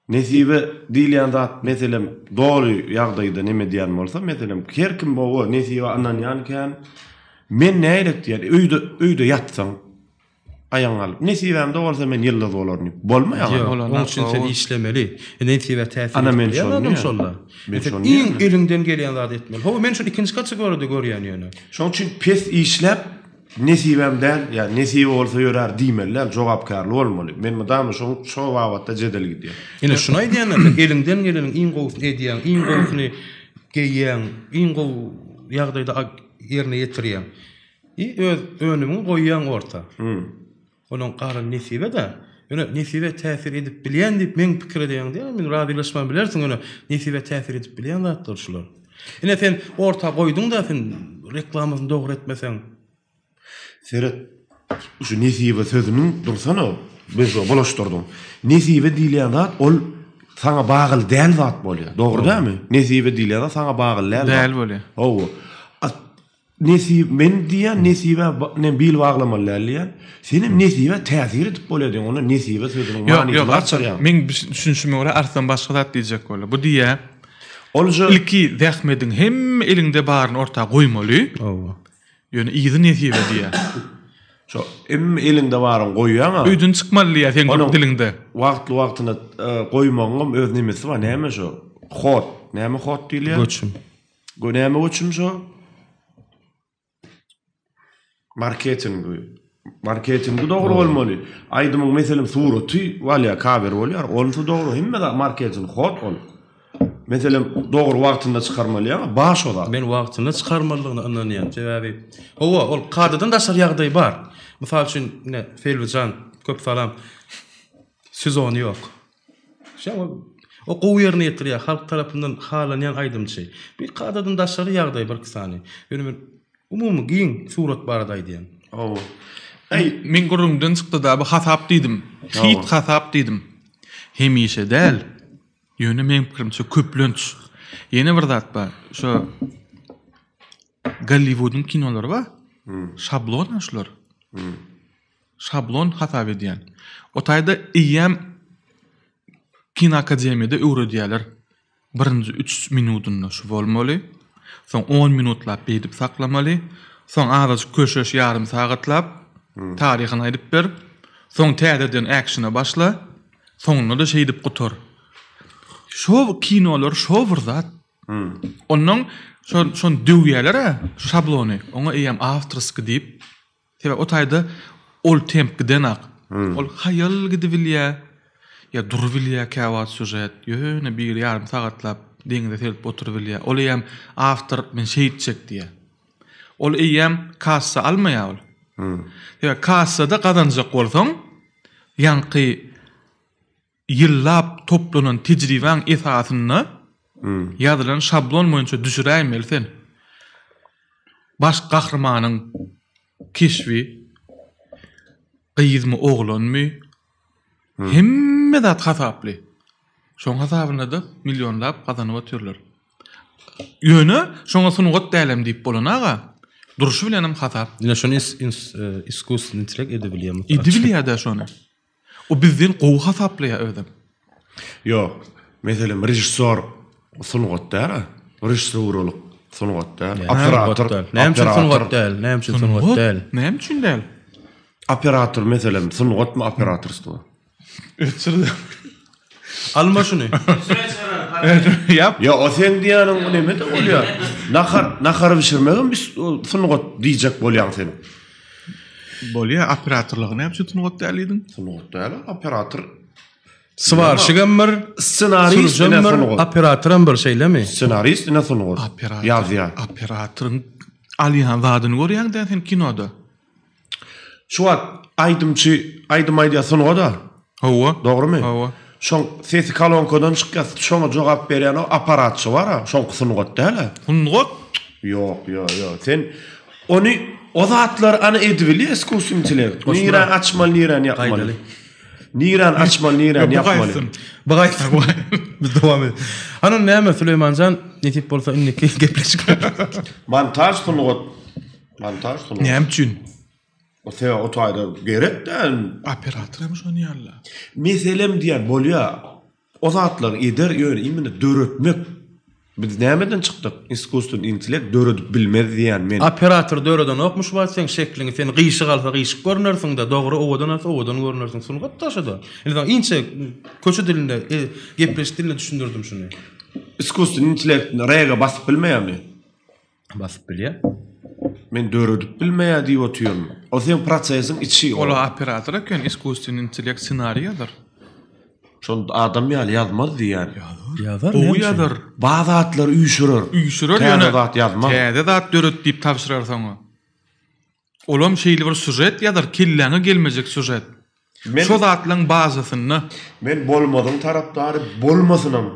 Nesibe diýilýän zat meselem doly ýagdaýda neme diýýän bolsa meselem her kim gowy nesibä ynanýan kän men näýlek diýýän öýde öýde ýatsaň aýagyňy alyp nesibämde bolsa men ýyldyz bolaryn diýip bolmaýar Ýok, oň üçin sen işlemeli. Nesibä täsir edip bilýän adam şol-da. Sen iň eliňden gelýän zady etmeli. Hawa men şony ikinji kategoriýada görýän ýöne. Şoň üçin pes işläp Nesibäm däl, ýa nesibe bolsa ýörär diýmeli däl, jogapkärli bolmaly. Men mydama şoň şo babatda jedel gidýär. Ine şuny aýdýan-da, sen eliňden geleniň iň gowusyny edýäň, iň gowusyny geýýäň, iň gowy ýagdaýda ýerine ýetirýäň. I öz önümiňi goýýaň orta. Onuň galan nesibe-de. Ýöne nesibe täsir edip bilýän diýip meň pikir edýän diýýän, men razylaşman bilersiň, ýöne nesibe täsir edip bilýän zatlar şular. Ine sen orta goýduň-da sen reklamasyny dogry etmeseň. Seret, şu nesibe sözüniň dursana, biz şo bulaşdyrdyň. Nesibe diýilýän zat ol saňa bagly däl zat bolýar. Dogry dälmi? Nesibe diýilýän zat saňa bagly däl zat. Däl bolýar. Hawa. Nesip men diýýän nesibä nem bil baglamaly däl diýýän. Senem nesibä täsir edip bolýar diýýän. Onda nesibe sözüniň manysyny gaçyrýaň. Meň düşünişime görä Arslan başga zat diýjek boldy. Bu diýýä. Ol ilki zähmediň hemme eliňde baryny orta goýmaly. Hawa. Ýöne yzy nesibe diýýä. Şo hemme eliňde baryny goýýaň-a. Öýden çykmaly diýýä seň diliňde. Wagtly wagtyna goýmagyňam öz nemesi bar. Näme şo? Hod. Näme hod diýilýär? Göçüm. Gö näme göçüm şo? Marketingi. Marketingi dogry bolmaly. Aýdymyň meselem suraty bolýar, cover bolýar. Onusy dogry. Hemme zat marketing hot ol. Meselem dogry wagtynda çykarmaly ýa baş o zat. Men wagtynda çykarmalydygyna ynanýan. Sebäbi hawa ol kadadan daşary ýagdaý bar. Mysal üçin ine Selbijan köp salam. Sezony ýok. Şeň ol o gowy ýerine ýetirýär, halk tarapyndan halanýan aýdymçy. Bu kadadan daşary ýagdaý birki sany. Ýöne men umumy giň surat barada aýdýan. Hawa. Äý, meň gürrüňden çykdy-da, bu hasap diýdim. Hit hasap diýdim. Hemişe däl. Ýöne meň pikirimçe köplenç. Ýene bir zat bar. Şo Golliwudyň kinolary bar. Şablon şular. Şablon hasap edýän. O taýda eýýäm kinoakademiýada öwredýärler. Birinji üç minudynda şu bolmaly. Soň on minutlap beýdip saklamaly. Soň azajyk köşeş ýarym sagatlap taryhyny aýdyp ber. Soň täzeden ekşene başla. Soňunda-da şeýdip gutar. Şo kinolar şo bir zat. Onnoň şo şony döwýärler-ä şu şablony. Oňa eýýäm awtorskiý diýip Sebäbi o taýda ol temp gidenak. Ol haýal gidibilýä, ýa durubilýä käwagt sýužet. Ýöne bir ýarym sagatlap deňize seredip oturybilýä. Ol eýýäm awtor men şeýtjek diýýä. Ol eýýäm kassa almaýar ol. Sebäbi kassada gazanjak bolsaň, ýaňky ýyllap toplanan tejribäň esasynda ýazylan şablon boýunça düşüräýmeli sen. Baş gahrymanyň keşbi gyzmy, oglanmy, hemme zat hasaply. Şoň hasabynada millionlap gazanyp otyrlar. Ýöne şoňa sungat dälem diýip bolan aga. Durşy bilenem hasap. Ine şony iskusstweniý intellekt edebilýär. Edebilýär-dä şony. O bizden gowy hasaplaýar özem. Ýok. Meselem režissýor sungat däl-a. Režissuralyk sungat däl. Operator. Näme üçin sungat däl? Näme üçin sungat däl? Näme üçin däl? Operator meselem sungatmy operatorstwo? Öçür. Alma şuny. Ýap. Ýa o seň diýýäniň neme-de bolýar. Nahar, nahar bişirmegem sungat diýjek bolýaň sen. Bolýar, operatorlygy näme üçin sungat däl diýdiň? Sungat däl, operator. Swarşigem bir, ssenarist ine sungat. Operatoram bir şeýlemi? Ssenarist ine sungat. Operator. Ýazýar. Operatoryň alýan zadyny görýäň-dä sen kinoda. Şu wagt aýdymçy aýdym aýdýar sungat-a. Hawa. Dogrymy? Hawa. Şoň sesi kolonkadan çykýar, şoňa jogap berýän o apparatçy bar-a, şoňky sungat däl-ä. Sungat? Ýok, ýok, ýok. Sen ony o zatlary ana edibilýär iskusstweniý intellekt. Niräni açmaly, niräni ýapmaly. Niräni açmaly, niräni ýapmaly. Bu gaýtsyn. Biz dowam edelim. Hany näme Süleýmanjan, nesip bolsa indiki gepleşikler. Montaž sungat. Montaž sungat. Näme üçin? O sebäbi o taýda gerek däl. Operator hem şony ýaly. Meselem diýen bolýa. O zatlary eder ýöne imенно döretmek. Biz nämeden çykdyk? Iskusstweniý intellekt döredip bilmez diýen men. Operator döredenokmy şu wagt seň şekliňi? Sen gyşyk alsa gyşyk görünersiňdä, dogry owadan alsa owadan görünersiň. Sungat da şo-da. Indi saňa inçe köçe dilinde, gepleşik dilinde düşündirdim şuny. Iskusstweniý intellekt rega basyp bilmeýärmi? Basyp bilýär. Men döredip bilmeýär diýip otyryn. O seň prosesiň içi. Ol operator eken, iskusstweniý intellekt ssenariý ýazar. Şol adam ýaly ýazmaz diýýän. Ýazar. Ýazar. Gowy ýazar. Bar zatlary üýşürer. Üýşürer ýöne. Täze zat ýazmaz. Täze zat döret diýip tabşyrar soňa. Olam şeýle bir sýužet ýazar, kelläňe gelmejek sýužet. Men, Şo zatlaň bazasynda. Men bolmazyň tarapdary, bolmasynam,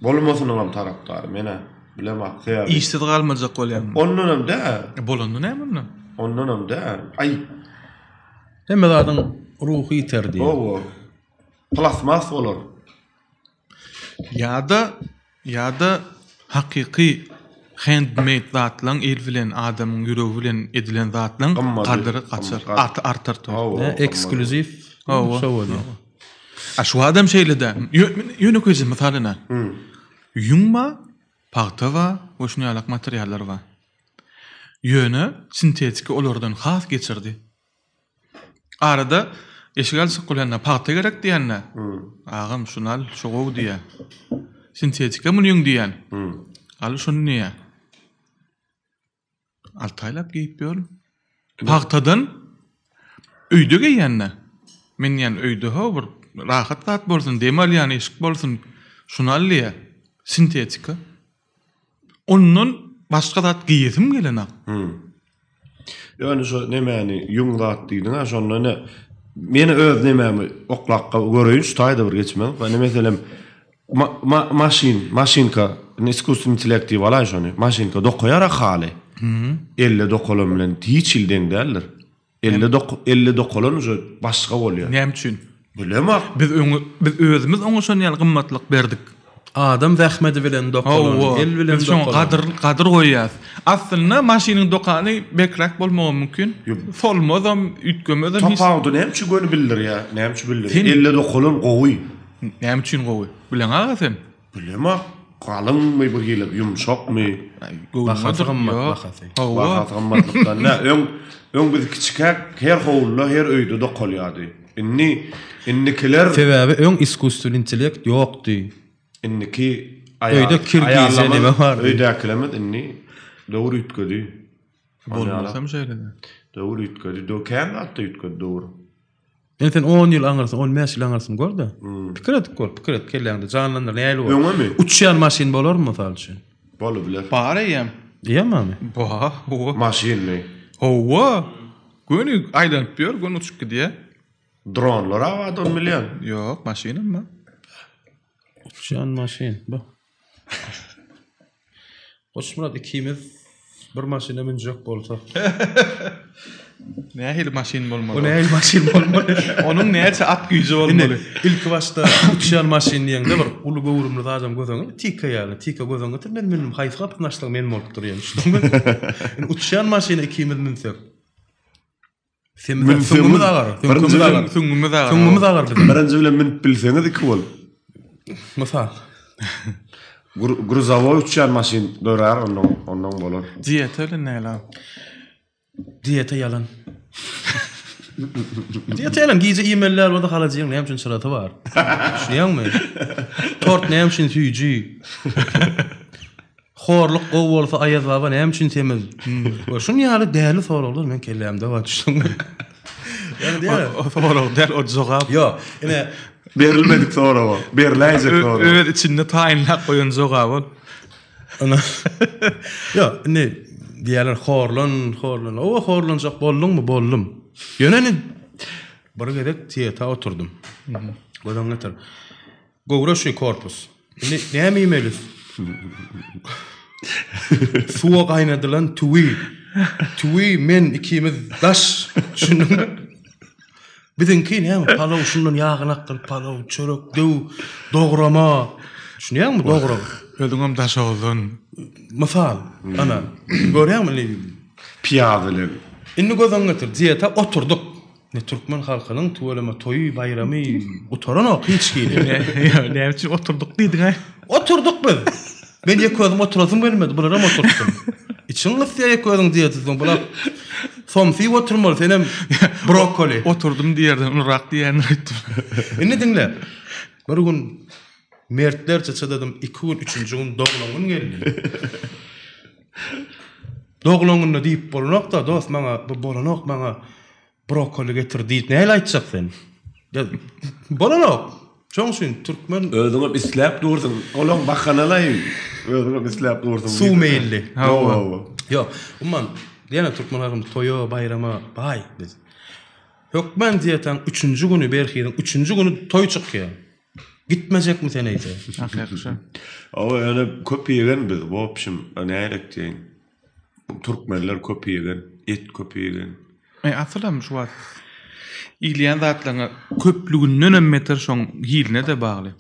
bolmasynyňam tarapdary. Men-ä bilemok, sebäbi. Işsiz galmajak bolýaň. Ondanam dä. E, bolanda näme onda? Ondanam dä. Aý. Hemme zadyň ruhy ýiter diýýär. Hawa. Plastmas bolar. Ýa-da, ýa-da hakyky hand made zatlaň el bilen adamyň ýüregi bilen edilen zatlaň gadyry gaçar, arty artar to. Ne eksklýuziw Hawa. şo bolýar. A şu adam şeýle-dä. Ýönekeýje mysal ine. Ýüň bar, pagta bar we şuny ýalak materiallar bar. Ýöne sintetiki olardan has geçirdi. Arada eşik aljak bolýanda pagta gerek diýende, agam şuny al, şu gowy diýýär. Sintetika muny ýüň diýýän. Al şuny diýýär. Alty aýlap geýip ýörün. Pagtadan öýde geýýän-de. Men diýýän öýde ho bir rahat zat bolsun, dem alýan eşik bolsun, şuny al diýýär. Sintetika. Ondan başga zat geýesim gelenok. Ýöne şu nemäni ýüň zat diýdiň-ä şonda ine meni öz nemämi oklap göreýin şu taýda bir geçmän. Ine meselem maşyn, maşynka, ine iskusstweniý intellekt diýip alaý şony. Maşynka dokaýar-a haly. Elle dokalan bilen hiç hili deň däldir. Elle dok elle dokalan uje başga bolýar. Näme üçin? Bilemok. Biz öňe biz özümiz oňa şon ýaly gymmatlyk berdik. Adam zähmedi bilen dokalan, Hawa, el bilen biz şoňa dokalan. gadyr gadyr goýýas. Aslynda maşynyň dokany bekräk bolmagam mümkin. Solmazam, üýtgemezem hiç. Tapawudy näme üçin göni bildirýär? Näme üçin bildirýär? Sen- Elle dokalan gowy. Näme üçin gowy? Bileň aga sen. Bilemok. Galyňmy bir hili, ýumşakmy? Bahasy gymmat, bahasy. Hawa. Bahasy gymmatlykdan däl. Öň, öň biz kiçikäk her howluda, her öýde dokalýardy. Indi, indikiler... Sebäbi öň iskusstweniý intellekt ýokdy. Indiki Öýde kirgizje neme bardy. Öýdäkilerimiz indi döwür üýtgedi. Bolmasam şeýle-de. Döwür üýtgedi. Kän zatda üýtgedi döwür. Indi sen on ýyl aňyrsy, on bäş ýyl aňyrsyny gör-de. Pikir edip gör, pikir et, kelläňde janlandyr, nähili bolar? Öňemi? Uçýan maşyn bolarmy, mysal üçin? Bolubiler. Bar eýýäm. Diýemami? Ba, hawa. Maşynmy? Hawa. Göni aýlanyp ýör, göni uçup gidýär. Dronlar abat ony bilýän. Ýok, maşynam bar. Uçýan maşyn bu. Goçmyrat ikimiz bir maşyna münjek bolsak. Nähili maşyn bolmaly? O nähili maşyn bolmaly? Onuň näçe at güýji bolmaly? Ilki başda uçýan maşyn diýeňde bir uly göwrümli zadam göz öňüne Tika ýaly. Tika göz öňüne getir men mündüm. Haýsy gapyny açsaň men bolup durýan. Düşündiňmi? Indi uçýan maşyna ikimiz münsek. Semiz süňňümiz agar. Süňňümiz agar. Süňňümiz agar. Süňňümiz agar biziň. Birinji bilen münüp bilseňiz iki bolup. Mysal. Gruzowoý uçýan maşyn dörär ondan ondan bolar. Dieta bilen näle? Dieta ýalan. Dieta ýalan. Gije iýmeli däl bolsa halajygyň näme üçin çyrasy bar? Düşünýäňmi? Tort näme üçin süýji? Horluk gowy bolsa Aýaz baba näme üçin semiz? We şun ýaly däli soraglar meň kellämde bar düşündiňmi? Ýagny diýýär. O sorag däl, o jogap. Ýok, ine Berilmedik sorag o. Beriläýjek sorag. Öz içinde taýynlap goýan jogaby ol. Ine. Ýok, indi diýýärler horlan, horlan. Owa horlanjak bolduňmy? Boldum. Ýöne indi bir gezek dieta oturdym. Göz öňüne getir. Göwre şu korpus. Indi näme iýmeli? Suwa gaýnadylan tüwi. Tüwi men ikimiz daş. Düşündiňmi? Biziňki näme? Palaw şundan ýagyny akdyryp palaw, çörek, döw, dograma. Düşünýäňmi? Dograma. Özüňem Daşoguzdan. Mysal. Ana, görýäňmi indi? Pyýaz bilen. Indi göz öňüňe getir, dieta oturdyk. Ne türkmen halkynyň tüweleme toýy, baýramy gutaranok hiç hili. Ýa näme üçin oturdyk diýdiň-aý? Oturdyk biz. Men ýeke özüm oturasym gelmedi, bularam oturtdym. Içiň gysýar ýeke özüň diýetisiň, bular somsa iýip oturmaly, senem brokoli. Oturdym diýerden ulurak diýendir öýtdüm. Indi diňle. Bir gün mertlerçe çydadym, iki gün, üçünji gün doglan gün geldi. Doglan günde diýip bolanok-da, dost maňa bu bolanok, maňa brokoli getir diýip nähili aýtjak sen? Bolanok. Şoň üçin türkmen Özüňem isläp dursuň. Olaň bahanalaý. Özüňem isläp dursuň. Suw meýilli. Hawa. Hawa. Ýok, umuman ýene türkmen halkymyz toýa, baýrama baý biz. Hökman diýetaň üçünji güni berhiziň üçünji güni toý çykýar. Gitmejekmi sen eýse? Hakyky şo. Hawa ýöne köp iýegen biz wobşim nälik diýeýin. Türkmenler köp iýegen, et köp iýegen. E asylam şu wagt iýilýän zatlaryň köplügindenem beter şoň hiline-de bagly.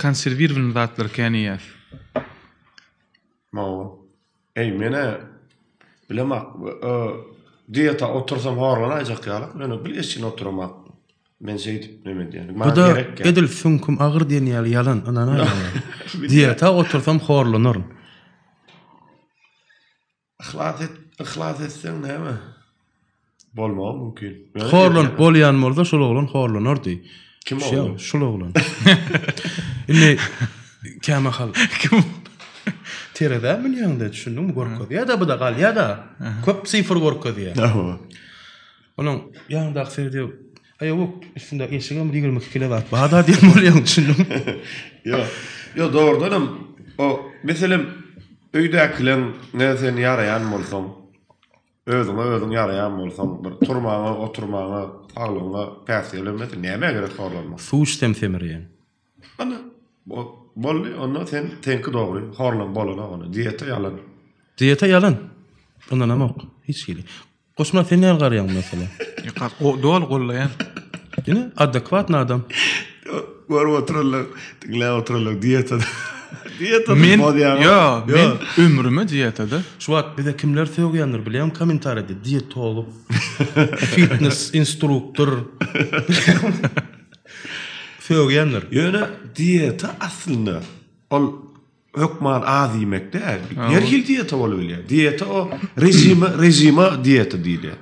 Konserwirowany zatlary kän iýýäs. Hawa. Eý menä bilemak dieta otursam horlanaýjak ýaly ýöne bilgeşin oturamak. Men şeýdip neme edýän. Bu da edil süňküm agyr diýen ýaly ýalan ynanaýmaň. Dieta otursam horlanaryn. Yhlas et, yhlas etseň näme? Bolmagy mümkin. Horlanyp bolýan bolsa şol oglan horlanardy. Kim oglan? Şul oglan. Indi kämahal kim terezä münýäňde düşündiňmi görkezýär-de bu-da galýar-da. Köp sifr görkezýär. Hawa. Onuň ýanyndaky seredýär. Aý ýok, üstünde eşigem bir 22 kile zat bar-da diýen bolýaň düşündiňmi? Ýok. Ýok, dogrudanam o meselem öýdäkileň ne sen ýaraýan bolsaň, özüňe özüň ýaraýan bolsaň, bir turmaga, oturmaga, saglygyňa päsgel bermese nämä gerek horlanmak? Suw içsem semirýän. Ana, boldy, onda sen seňki dogry, horlan bolanok onda, dieta ýalan. Dieta ýalan. Ynanamok hiç hili. Goşma sen näl garaýaň meselä? Doly gollaýan. Ine adekwatny adam. Görüp oturanlar, diňläp oturanlar dietada. Dietada Men ýo, men ömrüme dietada. Şu wagt bize kimler sögýändir bilýäňmi kommentariýada dietolog, fitness instruktor. Sögýändir. Ýöne dieta aslynda ol Hökman az iýmek däl. Her hili dieta bolup bilýär. Dieta o režime, režime dieta diýilýär.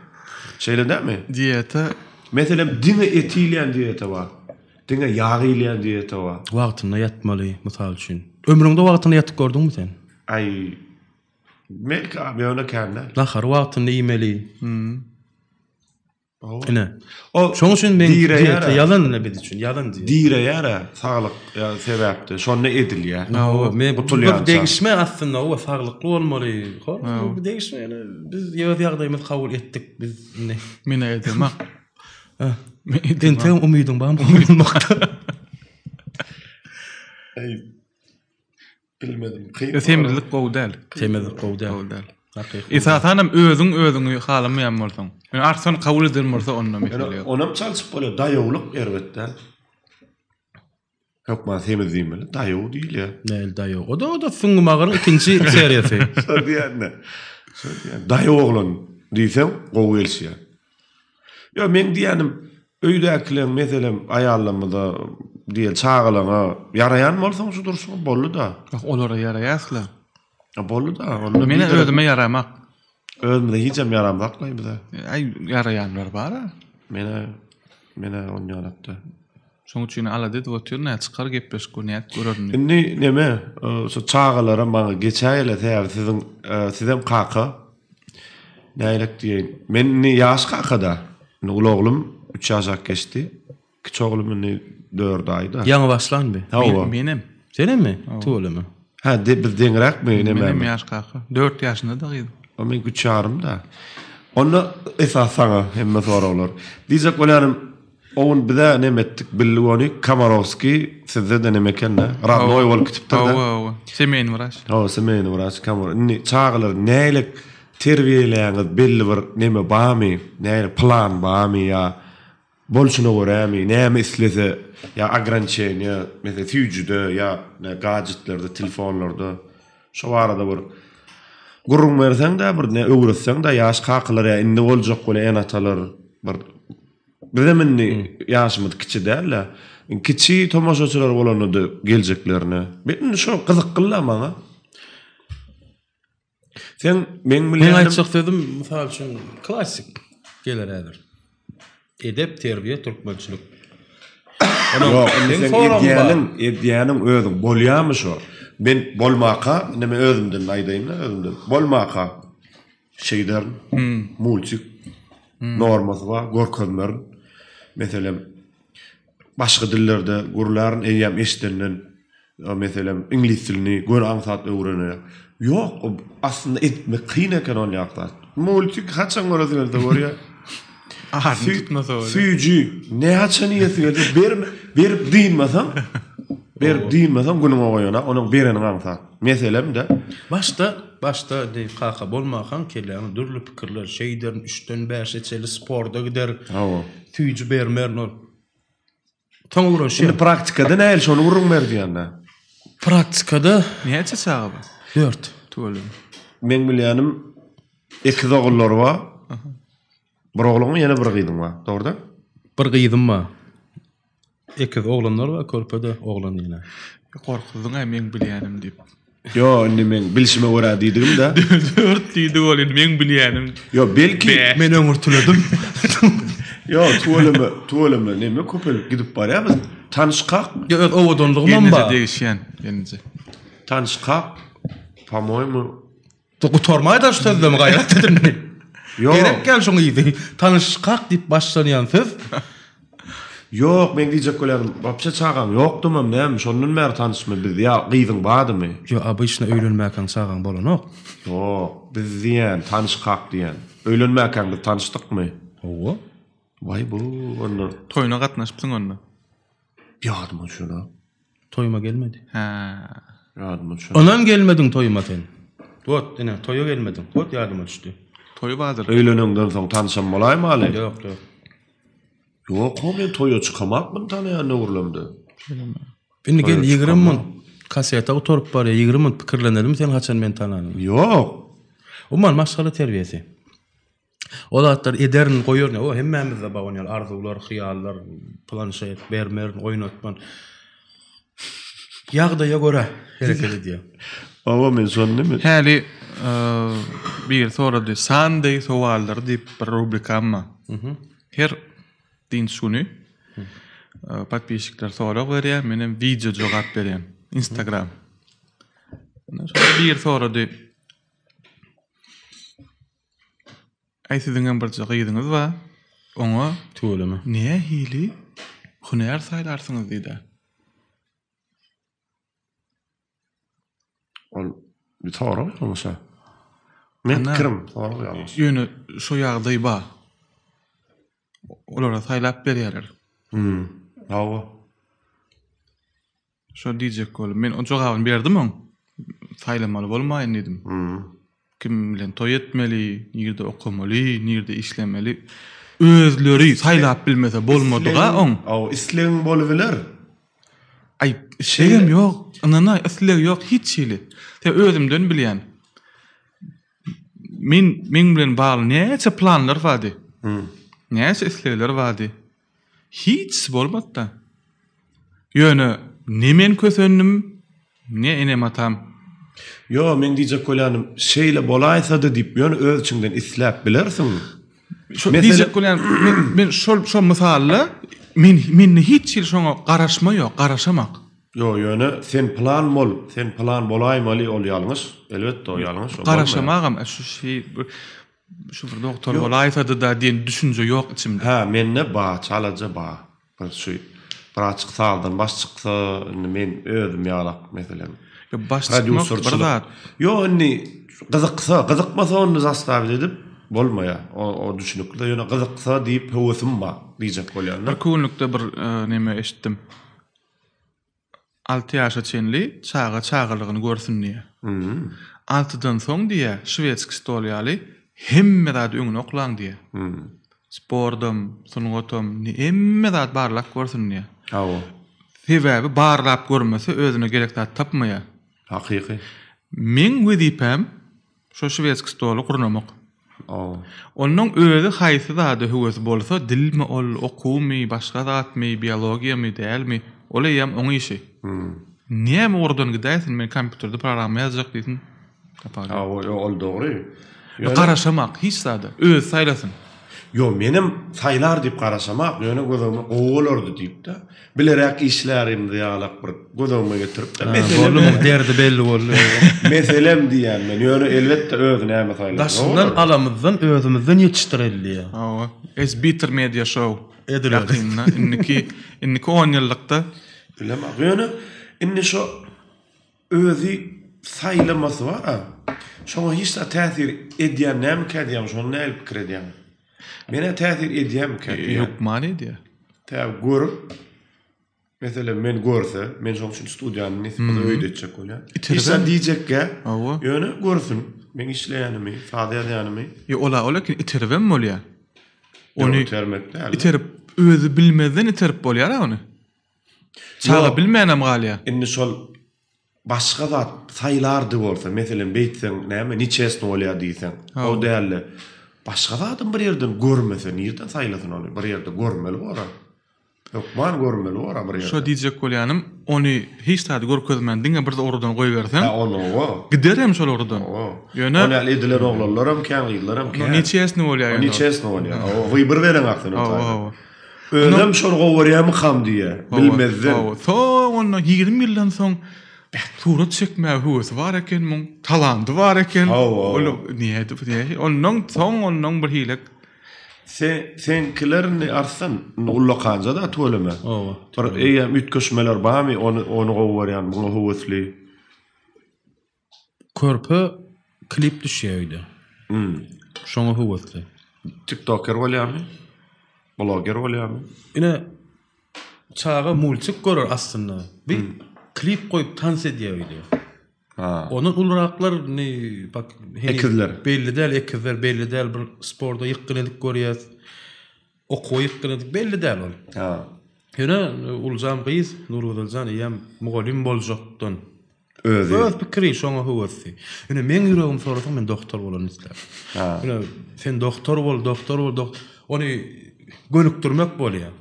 Şeýle dälmi? Dieta. Meselem, diňe et iýilýän dieta bar. Diňe ýag iýilýän dieta bar. Wagtynda ýatmaly, mysal üçin. Ömrüňde wagtynda ýatyp gördüňmi sen? Aý, belki, ýöne kän däl. Nahary wagtynda iýmeli. Ine. O Şoň üçin men direýär. diýeta ýalan ine biz üçin ýalan diýet. Direýär saglyk ýa sebäpde. Şonda edilýär. Hawa, men bu Gutulýança. bir degişme aslynda o saglykly bolmaly. Hol bu degişme ýöne biz öz ýagdaýymyzy kabul etdik biz indi. Men edemak. Men edemak. Entegem umydyň barmy gutulmakda? Eý. Bilmedim. Kyn. Semizlik gowy däl. Semizlik gowy däl. Gowy däl. Hakyky. Esasan hem özüň özüňi halamaýan bolsaň. Ýöne arsan kabul eden bolsa onda mesele ýok. Onam çalşyp bolýar. Daýawlyk erbet däl. Hökman semiz diýmeli. Daýaw diýilýär. Näl daýaw? O da o da süňňüm agyryň ikinji seriýasy. Şo diýende. Şo diýen. Daýaw oglan diýseň gowy gelişýär. Ýok, meň diýýänim öýdäkileň meselem aýallarymyza diýeli çagalaňa ýaraýan bolsaň şu durşuňa boldy-da. Ýok, olara ýaraýasla. A boldy-da. Onda Men özüme ýaramak. Özümize hiçem ýaramzaklaý bize. Aý ýaraýanlar bar-a. Menä menä onýanakda. Şoň üçin alada edip otyryn, nä çykar gepleşik bu nädip görerin diýip. Indi neme, şu çagalara maňa geçäýeli sebäbi siziň sizem kaka. Nägilek diýeýin. Men indi ýaş kakada. Indi uly oglum 3 ýaşap geçdi. Kiçi oglum indi 4 aýda. Ýaňy başlandy. Hawa. Menem. Senemmi? Tüweleme. Ha, de, biz deňräkmi Menem nememi? ýaş kaka. 4 ýaşynda-da gyzym. O meň üç ýarym-da. Onda esas saňa hemme soraglar. Diýjek bolýanym, o gün biz-ä neme etdik, bildik ony, Komarowskiý sizde-de neme eken-dä, rodnoý bolup gitipdir-dä. Hawa, hawa. Semeýni wraç. Hawa, semeýni wraç Komar. Indi çagalary nähili terbiýeleýäňiz, belli bir neme barmy, nähili plan barmy ýa Bolşuna görämi, näme islese, ýa ograniçeniýe, meselem, süýjüde ýa gadjetlerde, telefonlarda, şo barada bir gürrüň berseň-dä, bir ne öwretseň-dä, ýaş kakalar ýa indi boljak bolýan ene-atalar bir bizem indi ýaşymyz kiçi däl-de, kiçi tomaşaçylar bolanda-da geljeklerine. Men indi şo gyzykly-la maňa. Sen meň Meň bilýänim aýtjak sözüm mysal üçin klassik geler häzir. Edep, terbiýe, türkmençilik. Ýok, indi Seň sen soragyň bar. edýäniň, edýäniň özüň bolýamy şo? Men bolmaka, indi men özümden aýdaýyn-da, özümden. Bolmaka şeýderin. Multik normasy bar, görkezmerin. Meselem, başga dillerde gürlärin, eýýäm eşidenden Meselem, iňlis dilini göni aňsat öwrenýär. Ýok, o aslynda etmek kyn eken ol ýaly zat. Multik haçan göresi gelse görýär. Aryny tutmasa bolýar. Süýji näçe iýesi gelse ber, berip dynmasaň, berip dynmasaň günüňe goýana, onuň bereniň aňsat. Meselem-de. Başda, başda indi kaka bolmakaň kelläňe dürli pikirler, şeýderin, üçden bäşe çenli sporda gider, Hawa. süýji bermerin ol. Soň öwrenişýär. Indi praktikada nähili şony gürrüň ber diýende. Praktikada Näçe çaga bar? 4. Tüweleme. Meň bilýänim ekiz ogullary bar. Bir ogluň ýene bir gyzyň bar. Dogry da? Bir gyzym bar. Ekiz oglanlar bar, körpe-de oglan ýene. Gorkuzdyň-aý meň bilýänim diýip. Ýo, indi meň bilşime görä diýdigim-de. Dört diýdi welin, meň bilýänim. Ýo, belki. Men öňürtiledim. Ýo, tüweleme, tüweleme, neme köpelip gidip barýar biz. Tanyşkak. Ýo, öz owadanlygymam bar. Gelneje degişýän, gelneje. Tanyşkak, po-moýmu, Gutarmaýda şu sözlemi gaýrat edin. Ýok. Gerek gel şoň yzy. Tanyşkak diýip başlanýan söz. Ýok, men diýjek bolýanym, wapşe çagaň ýokdumam näme, şondan bäri tanyşmy biz ýa gyzyň bardymy? Ýok, obyçno öýlenmäkäň çagaň bolanok. Ýok, biz diýýän, tanyşkak diýýän. Öýlenmäkäň biz tanyşdykmy? Hawa. Waý bu onda. Toýuna gatnaşypsyň onda. Ýadyma düşenok. Toýuma gelmedi. Hä. Ýadyma düşenok. Onam gelmediň toýuma sen. Wot, ine, toýa gelmediň. Wot ýadyma düşdi. Toý bardyr. Öýleneňden soň tanyşan bolaýmaly? Ýok, ýok. Ýok, ho men toýa çykamakmyn tanaýan döwürlemde. Indi gel 20 munt kaseta gutaryp barýar. 20 munt pikirlenelim sen haçan meni tananyňy. Ýok. Umuman maşgala terbiýesi. O zatlary ederin, goýaryn. O hemmämizde bar ony ýaly arzuwlar, hyýallar, planşet bermerin, oýnatman. Ýagdaýa görä hereket edýär. Hawa men şony neme. Häli biri sorady, Sunday sowallary diýip bir rubrikam bar. Her dynç güni podpisçikler sorag berýär, menem wideo jogap berýän. Instagram. Şonda biri sorady. Aý siziňem birje gyzyňyz bar. Oňa Tüweleme. Nähili hünär saýlarsyňyz diýdä. Ol bir sorag ýalňyşa. Men pikirim sorag ýalňyş. Ýöne şo ýagdaý bar. Olara saýlap berýärler. Hmm. Hawa. Şo diýjek boldum. Men o jogabyny berdim oň. Saýlamaly bolmaýyn diýdim. Hmm. Kim bilen toý etmeli, nirde okamaly, nirde işlemeli. Özleri saýlap bilmese bolmadyga oň. Hawa, islegiň bolubiler. Aý, islegem ýok. Ynanaý, isleg ýok hiç hili. Sebäbi özümden bilýän. Men meň bilen bagly näçe planlar bardy. Näçe islegler bardy. Hiçisi bolmady-da. Ýöne ne men kösendim, ne enem-atam. Ýo, meň diýjek bolýanym, şeýle bolaýsady diýip, ýöne öz içiňden isläp bilersiň. Şo diýjek bolýan, men, men şol, şo mysalda men, mende hiç hili şoňa garaşma ýok, garaşamak. Ýo, ýöne sen pylan bol, sen pylan bolaýmaly, ol ýalňyş. Elbetde, o ýalňyş, o bolmaýar. Garaşamagam, şu şeý bir Şu bir dogtor bolaýsady-da diýen düşünje ýok içimde. Hä, mende ba, çalaja ba. Bir şu birazjyk sazdan baş çyksa, indi men özüm ýalak meselem. Ýok, baş çykmak bir zat. Ýok, indi gyzyksa, gyzykmasa onda zastavit edip bolmaýar. O, o düşünikli-de, ýöne gyzyksa diýip höwesim bar diýjek bolýan-da. Birki günlükde bir neme eşitdim. Alty ýaşa çenli çaga çagalygyny görsün diýýär. Altydan soň diýýär, şwedskiý stol ýaly hemme zady öňüne oklaň diýýär. Sportam, sungatam, hemme zady barlap görsün diýýär. Hawa. Sebäbi barlap görmese özüne gerek zat tapmaýar. Hakyky. Meň wezipäm Şo şwedski stoly gurnamak. Onnoň özi haýsy zada höwesi bolsa, dilmi ol, okuwmy, başga zatmy, biologiýamy, dälmi, ol eýýäm oň işi. Näme ugurdan gidäýsin, men kompýuterde programma ýazjak diýsin, tapar. Hawa, ýok, ol dogry. Garaşamak hiç zada, özi saýlasyn. Ýok, menem saýlar diýip garaşamak, ýöne göz öňüme gowy bolardy diýip-de. Bileräk işlärimiz ýalak bir göz öňüme getirip-de. Meselem, boldy, derdi belli boldy. Meselem diýýän men. Ýöne elbetde özi näme saýlar. Daşyndan alamyzdan özümizden ýetişdireli diýýär. Hawa. Sbitter Media Show. Edil öyle. Ýakynda indiki indiki on ýyllykda. Bilemok. Ýöne indi şo özi saýlamasy bar-a. Şoňa hiç zat täsir edýän nämikä diýýän, şony nähili pikir edýäň? Menä täsir edýärmikä diýýän. Hökman edýär. Tä görüp, meselem men görse, men şoň üçin studiýany nesip bolsa öýde etjek bolýan. Hiç zat diýjekgä. Hawa. Ýöne görsün, meň işleýänimi, saz ýazýanymy. Ýok, ola ol eken iteribem bolýar. Ony itermek däl. Iterip, özi bilmezden iterip bolýar-a ony. Çaga bilmänem galýar. Indi şol başga zat saýlardy bolsa, meselem beýtseň näme neçestno bolýar diýseň, o dälde. Başga zadam bir ýerden görmese nirden saýlasyn ony? Bir ýerde görmeli bor-a. Hökman görmeli bor-a bir ýerde. Şo diýjek bolýanym, ony hiç zady görkezmän diňe bir ugurdan goýberseň, Hä, ony owa. Gider hem şol ugurdan. Owa. Ýöne Ony ýaly edilen oglanlaram kän, gyzlaram kän. Neçestno bolýar ýöne. O neçestno bolýar. Owa, wybor bereňok sen o Owa, taýda. owa. Özem şony gowy görýärmikam diýýär, bilmezden. Hawa, soň onda 20 ýyldan soň surat çekmäge höwesi bar eken muň, talandy bar eken. Hawa. Ol nädip, nähili, ondan soň ondan bir hilek. Se, seňkiler indi Arslan, indi ullakanja-da tüweleme. Hawa. Bir eýýäm üýtgeşmeler barmy, ony, ony gowy görýän, muňa höwesli. Körpe klip düşýär öýde. Şoňa höwesli. Tiktoker bolýarmy? Bloger bolýarmy? Ine çaga multik görer aslynda. Bir klip goýup tans edýär öýde. Ha. Ondan uluraklar indi bak Ekizler. Belli däl ekizler belli däl bir sporda ýykgyn edip görýäs. Okuwa ýykgyn edip belli däl ol. Ha. Ýöne ulujam gyz Nurgözeljan eýýäm mugallym boljakdan. Özi. Öz pikiri şoňa höwesli. Ýöne meň ýüregim sorasaň men dogtor bolany isläp. Ha. Ýöne sen dogtor bol, dogtor bol, dog ony gönükdirmek bolýar.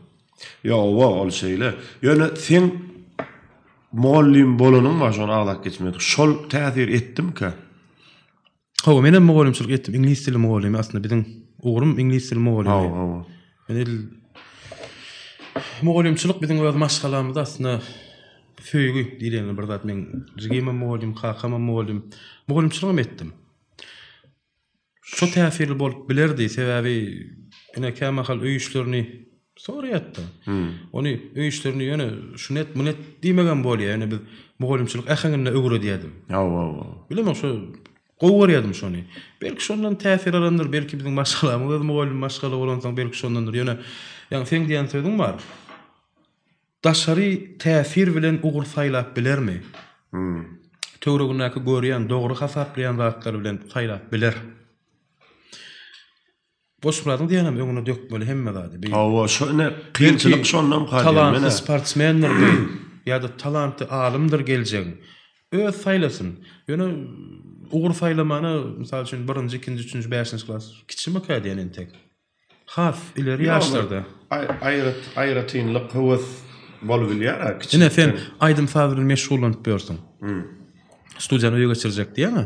Ýok, owa, ol şeýle. Ýöne seň mugallym bolanyň bar, şony agzap geçmedik. Şol täsir etdimikä? Hawa, menem mugallymçylyk etdim. Iňlis dili mugallymy aslynda biziň ugrum iňlis dili mugallymy. Hawa, hawa. Men edil mugallymçylyk biziň öz maşgalamyzda aslynda söýgi diýlen bir zat. Meň jigimem mugallym, kakamam mugallym. Mugallymçylygam etdim. Şo täsirli bolup bilerdi, sebäbi. Ine kämahal öý işlerini soraýatda. Ony öý işlerini ýöne şuny et, muny et diýmegem bolýar. Ýöne biz mugallymçylyk äheňinde öwredýärdim. Hawa, hawa. Bilemok şo gowy görýärdim şony. Belki şondan täsir alandyr, belki biziň maşgalamyz özi mugallym maşgala bolansoň belki şondandyr. Ýöne ýaňy seň diýen sözüň bar. Daşary täsir bilen ugur saýlap bilermi? Töweregindäki görýän, dogry hasaplaýan zatlary bilen saýlap biler. Goçmyradyň diýenem öňüne dökmeli hemme zady. Bi. Hawa, şo ine kynçylyk şondan galýar. Talantly sportsmendir bi ýa-da talantly alymdyr geljegiň. Öz saýlasyn. Ýöne ugur saýlamana mysal üçin birinji, ikinji, üçünji, bäşinji klas kiçimikä diýen entek. Has ileri ýaşlarda. Aýrat aýratynlyk höwes bolubilýär-ä kiçilikden. Ine sen aýdym-saz bilen meşgullanyp ýörsüň. Studiýany öýe geçirjek diýýäň-ä.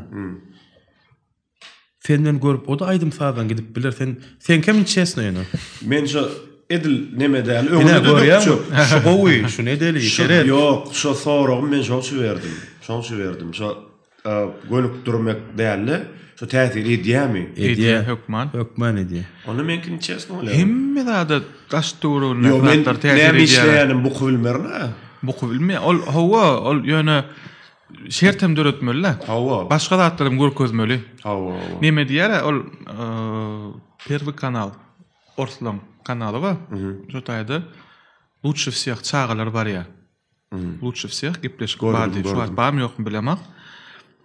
Senden görüp o-da aýdym-sazdan gidip biler. Sen seňkem çesno ýöne. Men şo edil neme däl, öňüne-de dökjek. Şu gowy, şuny edeli, seret. Ýok, şo soragy men şoň üçin berdim. Şoň üçin berdim. Şo gönükdirmek däl-de, şo täsir edýärmi? Edýär, hökman. Hökman edýär. Onda meňki çesno bolýar. Hemme zada daş töweregindäki zatlar täsir edýär. Näme işleýänim buky bilmerin-ä. Buky bilmeýär. Ol hawa, ol ýöne Şert hem döretmeli-de. Hawa. Başga zatlar hem görkezmeli. Hawa, hawa. Neme diýýär-ä ol Perwy kanal, orslaň kanaly bar. Şo taýda Lutşe wseh çagalar barýar. Lutşe wseh gepleşik bar diýip, şu wagt barmy ýokmy bilemok.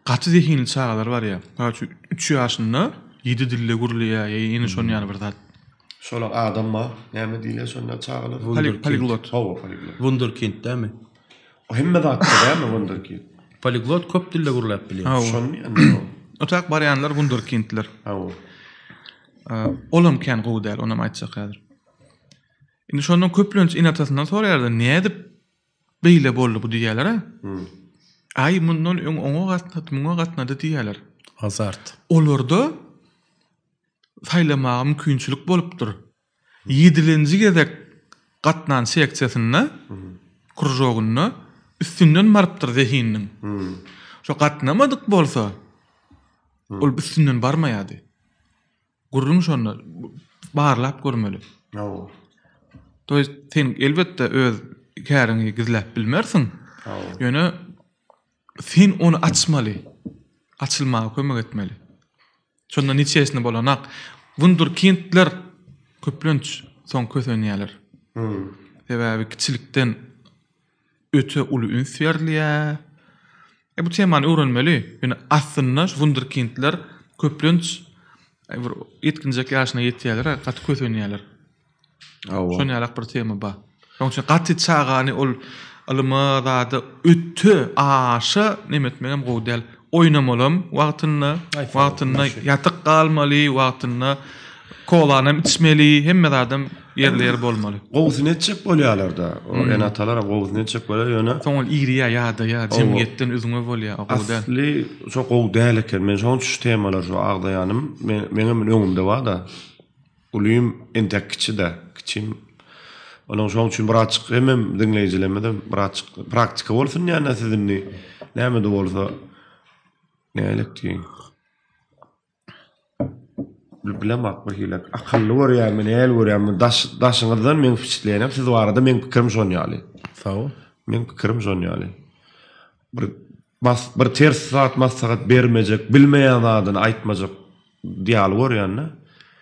Gaty zehinli çagalar barýar. Mysal üçin, üç ýaşynda ýedi dilde gürleýär ýa ýene şonuň ýaly bir zat. Şolar adam bar. Näme diýilýär şonda çagalar? Poliglot. Hawa, poliglot. Wunderkind dämi? Hemme zatda dälmi wunderkind? Poliglot köp dilde gürläp bilýär. Hawa. Şony diýen. Otak barýanlar wunderkindler. Hawa. Olam kän gowy däl, onam aýtjak häzir. Indi şondan köplenç ene-atasyndan soraýarlar, nädip beýle boldy bu diýýärler-ä. Aý, mundan öň oňa gatnady, muňa gatnady diýýärler. Azart. Olarda saýlamaga mümkinçilik bolupdyr. Ýedilenji gezek gatnan seksiýasynda, kružogynda üstünden barypdyr zehininiň. Şo gatnamadyk bolsa, ol üstünden barmaýardy. Gürrüň şonda, barlap görmeli. Hawa. To ýest sen elbetde öz käriňi gizläp bilmersiň. Hawa. Ýöne sen ony açmaly. Açylmaga kömek etmeli. Şonda niçesini bolanak. Wunderkindler köplenç soň kösenýärler. Sebäbi kiçilikden öte uly üns berilýär. E bu temany öwrenmeli. Ýöne aslynda şu wunderkindler köplenç bir ýetginjek ýaşyna ýetýärler, gaty kösenýärler. Hawa. Şon ýalak bir tema bar. Şonuň üçin gaty çagany ol ylyma zada öte aşa neme etmegem gowy däl. Oýnamalam wagtynda, wagtynda ýatyk galmaly, wagtynda kolanam içmeli, hemme zadam ýerli-ýer bolmaly. Gowusyny etjek bolýarlar-da. O ene-atalaram gowusyny etjek bolýar, ýöne. Soň ol irýär, ýadaýar, jemgyýetden üzňe bolýar, o gowy däl. Asly şo gowy däl eken. Men şonuň üçin şu temalary şu agzaýanym, meňem öňümde bar-da. Ulym entek kiçi-dä, kiçim. Onuň şoň üçin birazjyk hemem diňleýjilemizem birazjyk praktika bolsun diýende siz indi näme-de bolsa nälik diýiň. Bilemok bir hili akylly görýärmi, näl görýärmi, daş daşyňyzdan meň wpiçitleýänim siz barada meň pikirim şon ýaly. Sag bol. Meň pikirim şon ýaly. Bir bas bir ters zat maslahat bermejek, bilmeýän zadyny aýtmajak Ýaly görýän-de.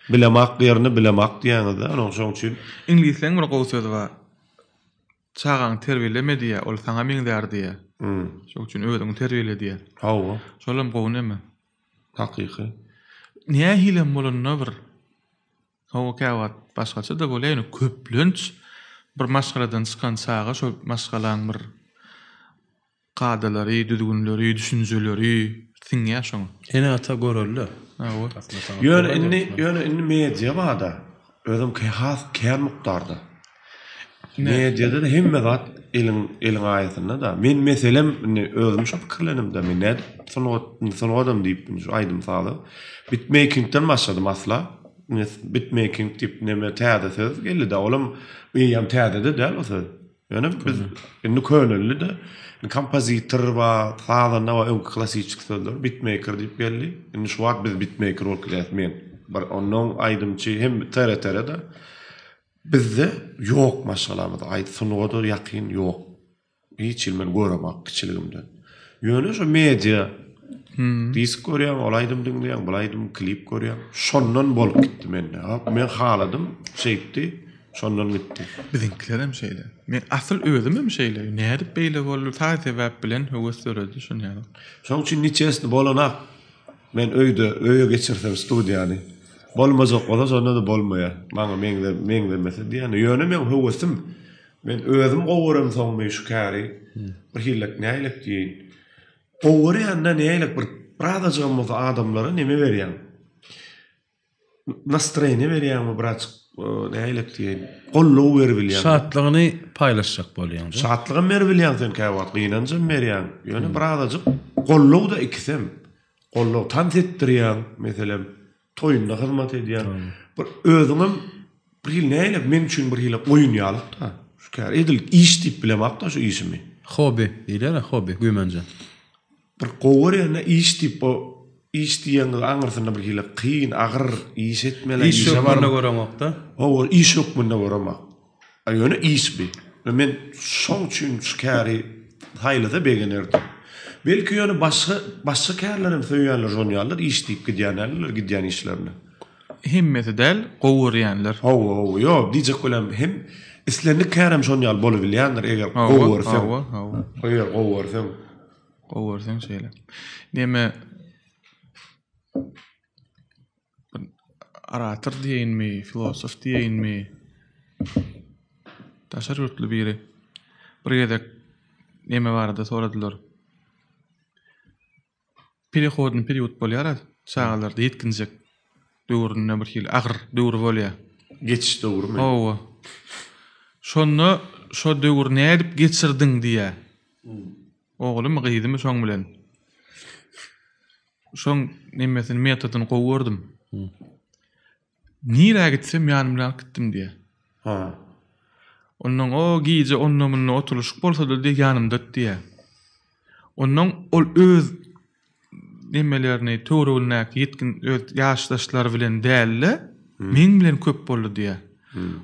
Bilemak ýerine bilemak diýýäňiz-dä, onuň şoň üçin. Iňlisleň bir gowy sözi bar. Çagaňy terbiýeleme diýýär, ol saňa meňzär diýýär. Şoň üçin özüňi terbiýele diýýär. Hawa. Şolam gowy neme. Hakyky. Nähilem bolanda bir hawa käwagt başgaça-da bolýar, ýöne köplenç bir maşgaladan çykan çaga şol maşgalaň bir Kadalary, düzgünleri, düşünjeleri siňýär şoňa. Ene-ata görelde. Hawa. Ýöne indi, ýöne indi media barda. Özem has kän mukdarda. Mediada-da hemme zat eliň eliň aýasynda-da. Men meselem indi özüm şu pikirlenimde men nädip sungat indi sungadam diýip indi şu aýdym-saza bitmeýkingden başladym asla. Bitmeýking diýip neme täze söz geldi-de olam eýýäm täze-de däl o söz. Ýöne biz indi köneldi-de. Indi kompozitor bar, sazanda bar, öňki klassiçik sözler, bitmeýker diýip geldi. Indi şu wagt biz bitmeýker bolup gidýäs men. Bir onnoň aýdymçy hem TRT-de. Bizde ýok maşgalamyzda aýt sungata ýakyn ýok. Hiç hili men göremak kiçiligimden. Ýöne şu media disk görýäň, ol aýdym diňleýäň, bul aýdym klip görýäň. Şondan bolup gitdi mende. Men haladym, şeýtdi, şondan gitdi. Biziňkilerem şeýle. Men asyl özümem şeýle. Nädip beýle boldy? Saý sebäp bilen höwes döredi şun ýaly. Şoň üçin niçesni bolanak. Men öýde, öýe geçirsem studiýany. Bolmajak bolsa şonda-da bolmaýar. Maňa meňze, meňzemese diýýän. Ýöne meň höwesim, men özüm gowy göremsoňmy şu käri, bir hillek nähilek diýeýin. Gowy görýän-de nähilek bir birazajygam bolsa adamlara neme berýäň. Nastroýeniýe berýäňmi birazjyk nähilek diýeýin. Goldaw beribilýäň. Şatlygyny paýlaşjak bolýaň. Şatlygam beribilýäň sen käwagt, gynanjam berýäň. Ýöne birazajyk goldaw-da ikisem. Goldaw tans etdirýäň, meselem, toýunda hyzmat edýäň. Bir özüňem bir hili nähili meň üçin bir hili oýun ýalyk-da. Şu kär edil iş diýip bilemok-da şu işimi. Hobby diýilýär-ä, hobby, güýmenje. Bir gowy görýän-de iş diýip o iş diýeniň aňyrsynda bir hili kyn, agyr iş etmeli, Iş hökmünde göreňok-da. Hawa, iş hökmünde göremok. A ýöne iş bi. We men şoň üçin şu käri saýlasa begenerdim. Belki ýöne başga başga kärlerem söýýänler şon ýalydyr, iş diýip gidýän däldirler gidýän işlerine. Hemmesi däl, gowy görýänler. Hawa, hawa, ýok, diýjek bolýanym hem islendik kärem şon ýaly bolubilýändir eger gowy görseň. Hawa, hawa. Eger gowy görseň. Gowy görseň şeýle. Neme Bir orator diýeýinmi, filosof diýeýinmi, daşary ýurtly biri bir gezek neme barada soradylar. Perehodny period bolýar-a çagalarda ýetginjek döwründe bir hili agyr döwür bolýar. Geçiş döwrümi? Hawa. Şonda şo döwür nädip geçirdiň diýýär. Oglumy, gyzymy şoň bilen. Şoň nemesini, metodyny gowy gördüm. Nirä gitsem ýanym bilen alyp gitdim diýýär. Ha. Ondan o gije onda-munda oturylyşyk bolsa-da diýýär, ýanymda diýýär. Ondan ol öz nemelerini, töweregindäki ýetgin öz ýaşdaşlary bilen däl-de, meň bilen köp boldy diýýär.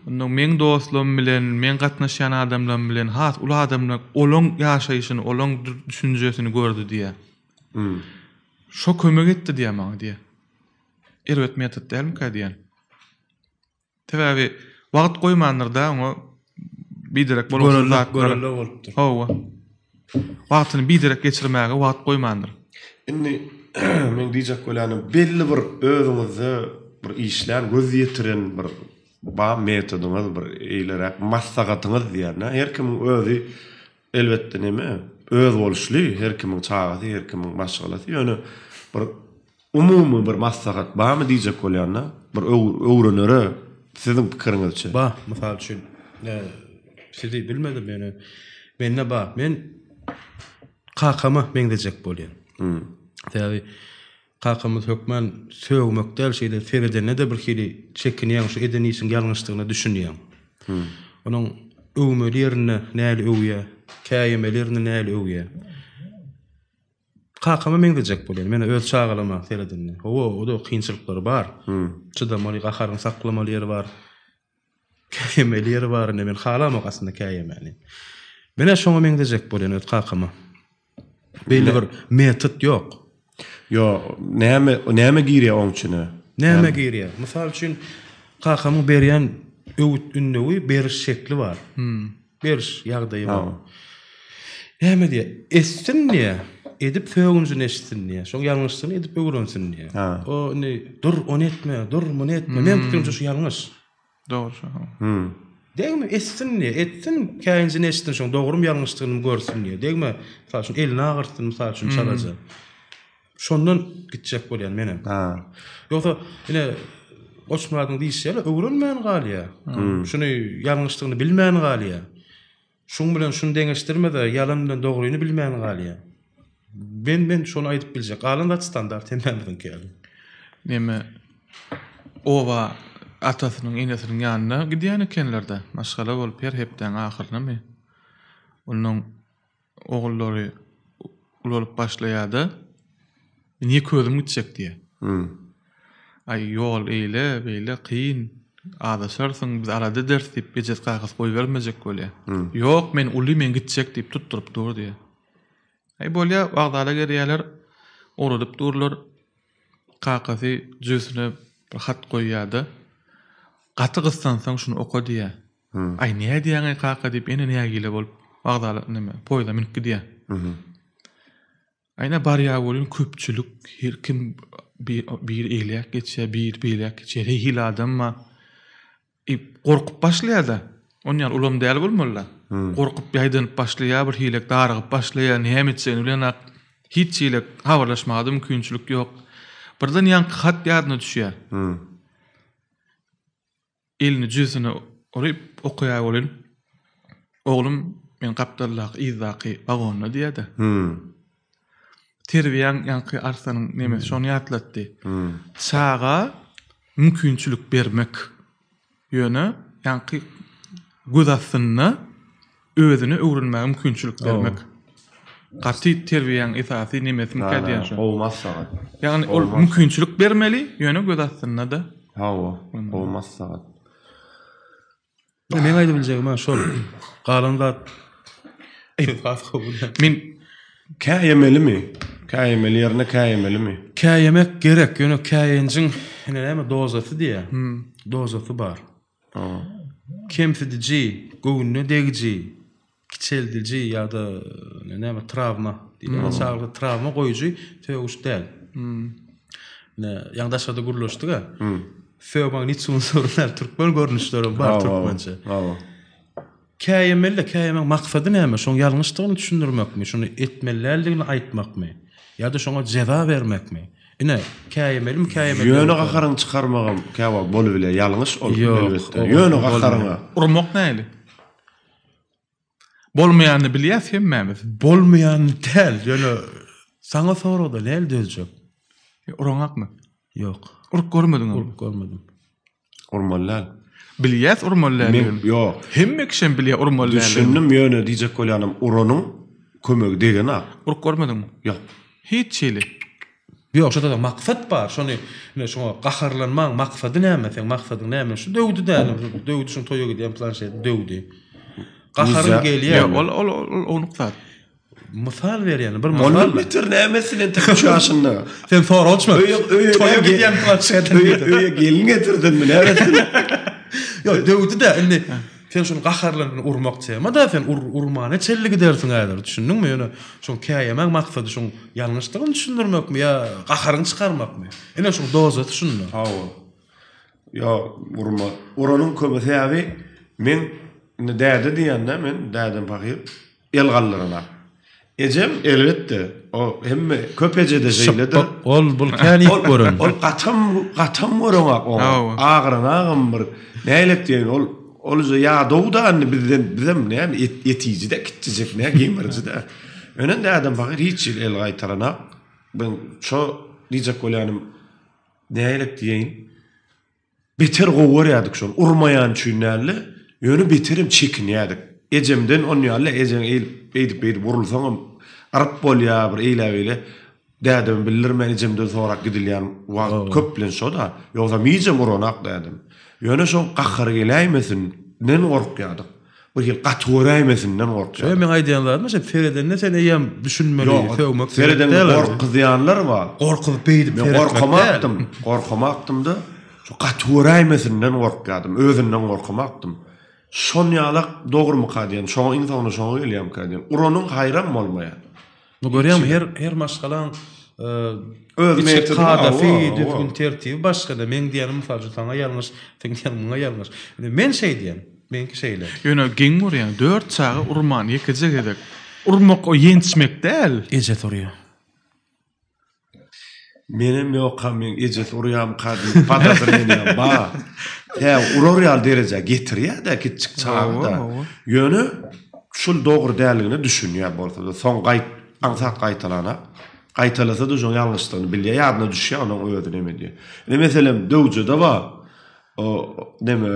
Ondan meň dostlarym bilen, meň gatnaşýan adamlarym bilen, has uly adamlar olaň ýaşaýşyny, olaň düşünjesini gördi diýýär. Şo kömek etdi diýýär maňa diýýär. Erbet metod dälmikä diýýän. Sebäbi wagt goýmandyr-da oňa biderek bolgusyz zatlar. Görelde bolupdyr. Hawa. Wagtyny biderek geçirmäge wagt goýmandyr. Indi meň diýjek bolýanym belli bir özüňizde bir işlän, göz ýetiren bir bar metodyňyz, bir eýleräk maslahatyňyz diýýän-dä. Her kimiň özi Elbetde neme, özboluşly her kimiň çagasy, her kimiň maşgalasy, ýöne bir umumy bir maslahat barmy diýjek bolýanda, bir öwrenere siziň pikiriňizçe? Bar, mysal üçin, sizi bilmedim ýöne mende bar. Men kakama meňzejek bolýan. Sebäbi Kakamyz hökman sögmek däl şeýle seredende-de bir hili çekinýäň şu eden işiň ýalňyşdygyna düşünýäň. Onuň öwmeli ýerinde näli öwýä, käýemeli ýerinde näli öwýä. Kakama meňzejek bolýan men öz çagalama seredende. Hawa o-da kynçylyklary bar. Çydamaly, gaharyňy saklamaly ýeri bar. Käýemeli ýeri bar indi men halamok aslynda käýemäni. Menä şoňa meňzejek bolýan öz kakama. Belli bir metod ýok. Ýo, näme näme girýär oň içine? Näme girýär? Mysal üçin kakamyň berýän öwüt ündewi beriş şekli bar. Beriş ýagdaýy bar. Näme diýýär? Etsin diýýär. Edip sögünjini eşitsin diýýär. Şoň ýalňyşdygyny edip öwrensin diýýär. O indi dur ony etme, dur muny etme. Meň pikirimçe şu ýalňyş. Dogry şo. Degme etsin diýýär. Etsin, käýinjini eşitsin şoň dogrumy ýalňyşdygyny görsün diýýär. Degme, mysal üçin elini agyrtsyn, mysal üçin çalaja. Şondan gitjek bolýan menem. Ýogsa ine Goçmyradyň diýşi ýaly öwrenmän galýar. Şuny ýalňyşdygyny bilmän galýar. Şuň bilen şuny deňeşdirmede ýalan bilen dogryny bilmän galýar. Men men şony aýdyp biljek. Galan zat standart hemmämiziňki ýaly. Neme oba atasynyň enesiniň ýanyna gidýän ekenlerde maşgala bolup her hepdäň ahyrynamy. Onnoň ogullary ulalyp başlaýada men ýeke özüm gitjek diýýär. Aý ýol eýle, beýle kyn, azaşarsyň, biz alada ederis diýip, ejesi kakasy goýbermejek bolýar. Ýok, men uly, men gitjek diýip tutduryp dur diýýär. Aý bolýar, wokzala gelýärler, ugradyp durlar. Kakasy jübüsine bir hat goýýar-da, Gaty gyssansaň şuny oka diýýär. Aý nädýäň-eý kaka diýip, ýene nägile bolup wokzala neme, poýezda münüp gidýär. Aýna barýar welin köpçülik her kim biri eýläk geçýär, biri beýläk geçýär, her hili adam bar. E, gorkup başlaýar-da. Onýan ulam däl bolmaly-da. Gorkup ýaýdanyp başlaýar, bir hilek darygyp başlaýar, näme etjegini bilenok. Hiç hili habarlaşmaga-da mümkinçilik ýok. Birden ýaňky hat ýadyna düşýär. Elini jübüsine uryp okaýar welin, Oglum, men gapdaldaky, yzdaky wagonda diýýär-de. Terbiýäň ýaňky Arslanyň nemesi şony ýatlatdy. Çaga mümkinçilik bermek. Ýöne ýaňky göz astynda özüne öwrenmäge mümkinçilik bermek. Gaty terbiýäň esasy nemesimikä diýýän şo. Gowy maslahat. Ýagny ol mümkinçilik bermeli, ýöne göz astynda-da. Hawa, gowy maslahat. Meň aýdybiljegim-ä şol. Galan zat siz has gowy bilýäňiz. Men Käýemelimi? Käýemeli ýerine käýemelimi? Käýemek gerek, ýöne käýenjiň ine näme dozasy diýýär. Dozasy bar. Kemsidiji, göwnüne degiji, kiçeldiji ýa-da näme trawma diýilýär. Çagalarda trawma goýujy sögüş däl. Ine, ýaňy daşarda gürleşdik-ä. Sögmäň hiç unsur däl. Türkmen görnüşlerem bar türkmençe. Käýemeli-de, käýemegiň maksady näme? Şoň ýalňyşdygyny düşündirmekmi? Şuny etmeli däldigini aýtmakmy? Ýa-da şoňa jeza bermekmi? Ine, käýemelimi, käýemeli Ýöne gaharyňy çykarmagam käwagt bolubilýär, ýalňyş ol, elbetde. Ýöne gaharyňa. Urmak nähili? Bolmaýanyny bilýäs hemmämiz. Bolmaýanyny däl, ýöne saňa soragda nähili dözjek? Uraňakmy? Ýok. Urup görmediňmi? Urup görmedim. Urmaly däl. Bilýäs urmaly däldigini. Men ýok. Hemme kişem bilýär urmaly däldigini. Düşündim, ýöne diýjek bolýanym uranyň kömegi degenak. Urup görmediňmi? Ýok. Hiç hili. Ýok, şo-da maksat bar. Şony ine şoňa gaharlanmaň maksady näme? Seň maksadyň näme? Şu döwdi däl, döwdi şuň toýa gidýän planşetini döwdi. Gaharyň gelýär. Ýok, ol ol ol ownuk zat. Mysal berýän, bir mysal. Ondan beter näme etsin entek 3 ýaşynda? Sen sorag açma. Öýe öýe toýa gidýän planşetini. Öýe öýe gelin getirsinmi näme etsin? Ýok, döwdi-de indi sen şuny gaharlanyp urmak tema-da sen ur urmana çenli gidersiň häzir, düşündiňmi? Ýöne şoň käýemäň maksady şoň ýalňyşdygyny düşündirmekmi ýa gaharyňy çykarmakmy? Ine şoň dozasy şunda. Hawa. Ýok, urma. Uranyň köme sebäbi men indi däde diýende men dädem pahyr El galdyranak. Ejem elbetde, o hemme köp ejede şeýledir. Şypbyk, ol bul kän iýip gören. Ol gatam gatam göreňak oňa. Agyranagam bir nälet diýen ol ol uje ýadaw-da indi bizden bizem näme et etiji-de kiçijek nä gemiriji-de. Ýöne dädem pahyr hiç hili el gaýtaranak. Ben şo diýjek bolýanym nälet diýeýin. Beter gowy görýärdik şony. Urmaýany üçin däldi. Ýöne beterem çekinýärdik. Ejemden on ýaly ejeň eýdip-beýdip urulsaňam yryp bolýar bir eýle-beýle. Dädeme bildirmän ejemden sorap gidilýän wagt köplenç şo-da. Ýogsam hijem uranak dädem. Ýöne şoň gahary geläýmesinden gorkýardyk. Bir hili gaty göräýmesinden gorkýardyk. Şo meň aýdýan zadym şo seredende sen eýýäm düşünmeli sögmek gerek Seredende gorkuzýanlar bar. Gorkuzyp beýdip seretmek däl. Men gorkamakdym. Gorkamakdym-da şo gaty göräýmesinden gorkýardym. Özünden gorkamakdym. Şon ýalak dogrumyka diýen, şoňa iň soňunda şoňa gelýärmikä diýen. Uranyň haýram bolmaýar. Bu görýäňmi her her maşgalaň öz içki kadasy, düzgün tertibi başga-da. Meň diýenim mysal üçin saňa ýalňyş, seň diýeniň muňa ýalňyş. Indi men şeý diýen, meňki şeýle. Ýöne geň görýän, dört çaga urman ýekeje gezek. Urmak o ýençmek däl. Ejesi urýar. Menem ýokam meň ejesi urýamyka diýip podozreniýam bar. Tä urar ýaly derejä getirýär-de kiçjik çaga-da. Ýöne şul dogry däldigine düşünýär bolsa-da. Soň gaýt aňsat gaýtalanak. Gaýtalasa-da şoň ýalňyşdygyny bilýär, ýadyna düşýär onuň özi neme diýýär. Ine meselem Döwjede bar. O neme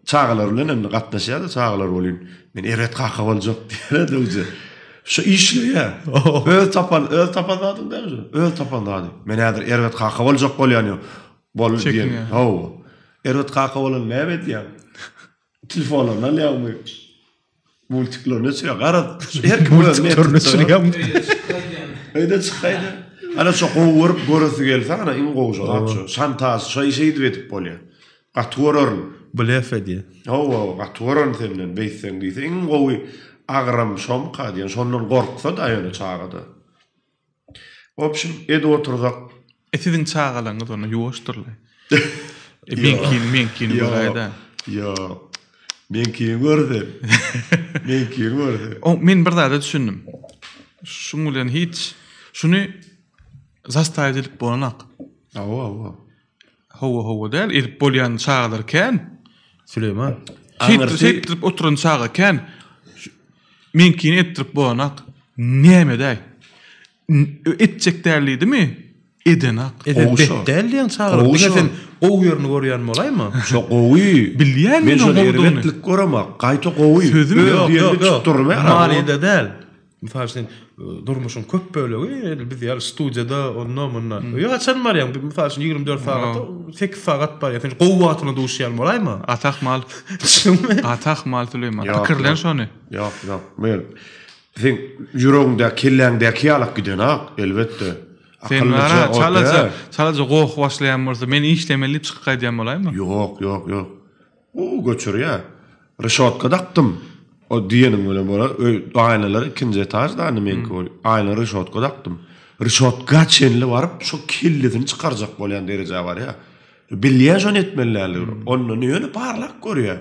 çagalar bilen hem gatnaşýar-da çagalar welin men erbet kaka boljak diýýär Döwje. Şu işleýär. Öz tapan, öz tapan zadyň däl şu. Öz tapan zady. Men häzir erbet kaka boljak bolýan ýok. Boldy diýen. Hawa. Erbet kaka bolan näme edýäň? Telefonlaryny alýaňmy? Multiklerini öçürýär. Garaz, her kim öz Multiklerini öçürýärmi? Öýden çykaýdy. Ana şo gowy görüp göresi gelse, ana iň gowy şo zat şo. Şantaž, şo şeýdip edip bolýar. Gaty görerin. Blef edýär. Hawa, gaty görerin senden beýtseň diýse, iň gowy agram şomyka diýen. Şondan gorksa-da ýöne çaga-da. Wobşim, edip otursak. E siziň çagalaryňyz onda ýuwaşdyrlaý. E meňkini, meňkini göräýdä. Ýok. Meňkini gör sen. Meňkini gör sen. O men bir zada düşündim. Şuň bilen hiç şuny zastaýt edip bolanok. Hawa, hawa. Hawa, hawa däl, edip bolýan çagalar kän. Süleýman. Şeýtdirip, şeýtdirip oturan çaga kän. Meňkini etdirip bolanok. Nämedäý? Etjek däl diýdimi? Edenak. Eden bet däl diýen çagalar. Diňe sen gowy ýerini görýän bolaýma? Şo gowy. Bilýän men şony erbetlik göremok. Gaýta gowy. Sözüm ýok, ýok, ýok. Manyda däl. Mysal üçin, durmuşyň köp bölegi edil biz ýaly studiýada, onda, munda. Öýe haçan barýaň? Mysal üçin, 24 sagatda 8 sagat barýaň. Sen gowy wagtyňa duşýan bolaýma? Gaty ahmal. Düşündiňmi? Gaty ahmal Süleýman. Pikirlen şony. Ýok, ýok. Men seň ýüregiňdäki, kelläňdäki ýalak gidenak, elbetde. Sen bara çalaja, çalaja goh başlaýan bolsa, men işlemeli diýip çykyp gaýdýan bolaýma? Ýok, ýok, ýok. Gowy göçürýär. Reşotka dakdym. O diýeniň bilen bolar. Öý aýnalar ikinji etažda indi meňki ol. Aýna reşotka dakdym. Reşotka çenli baryp şo kellesini çykarjak bolýan derejä barýar. Bilýär şony etmeli däldigini. Ondan ýöne barlap görýär.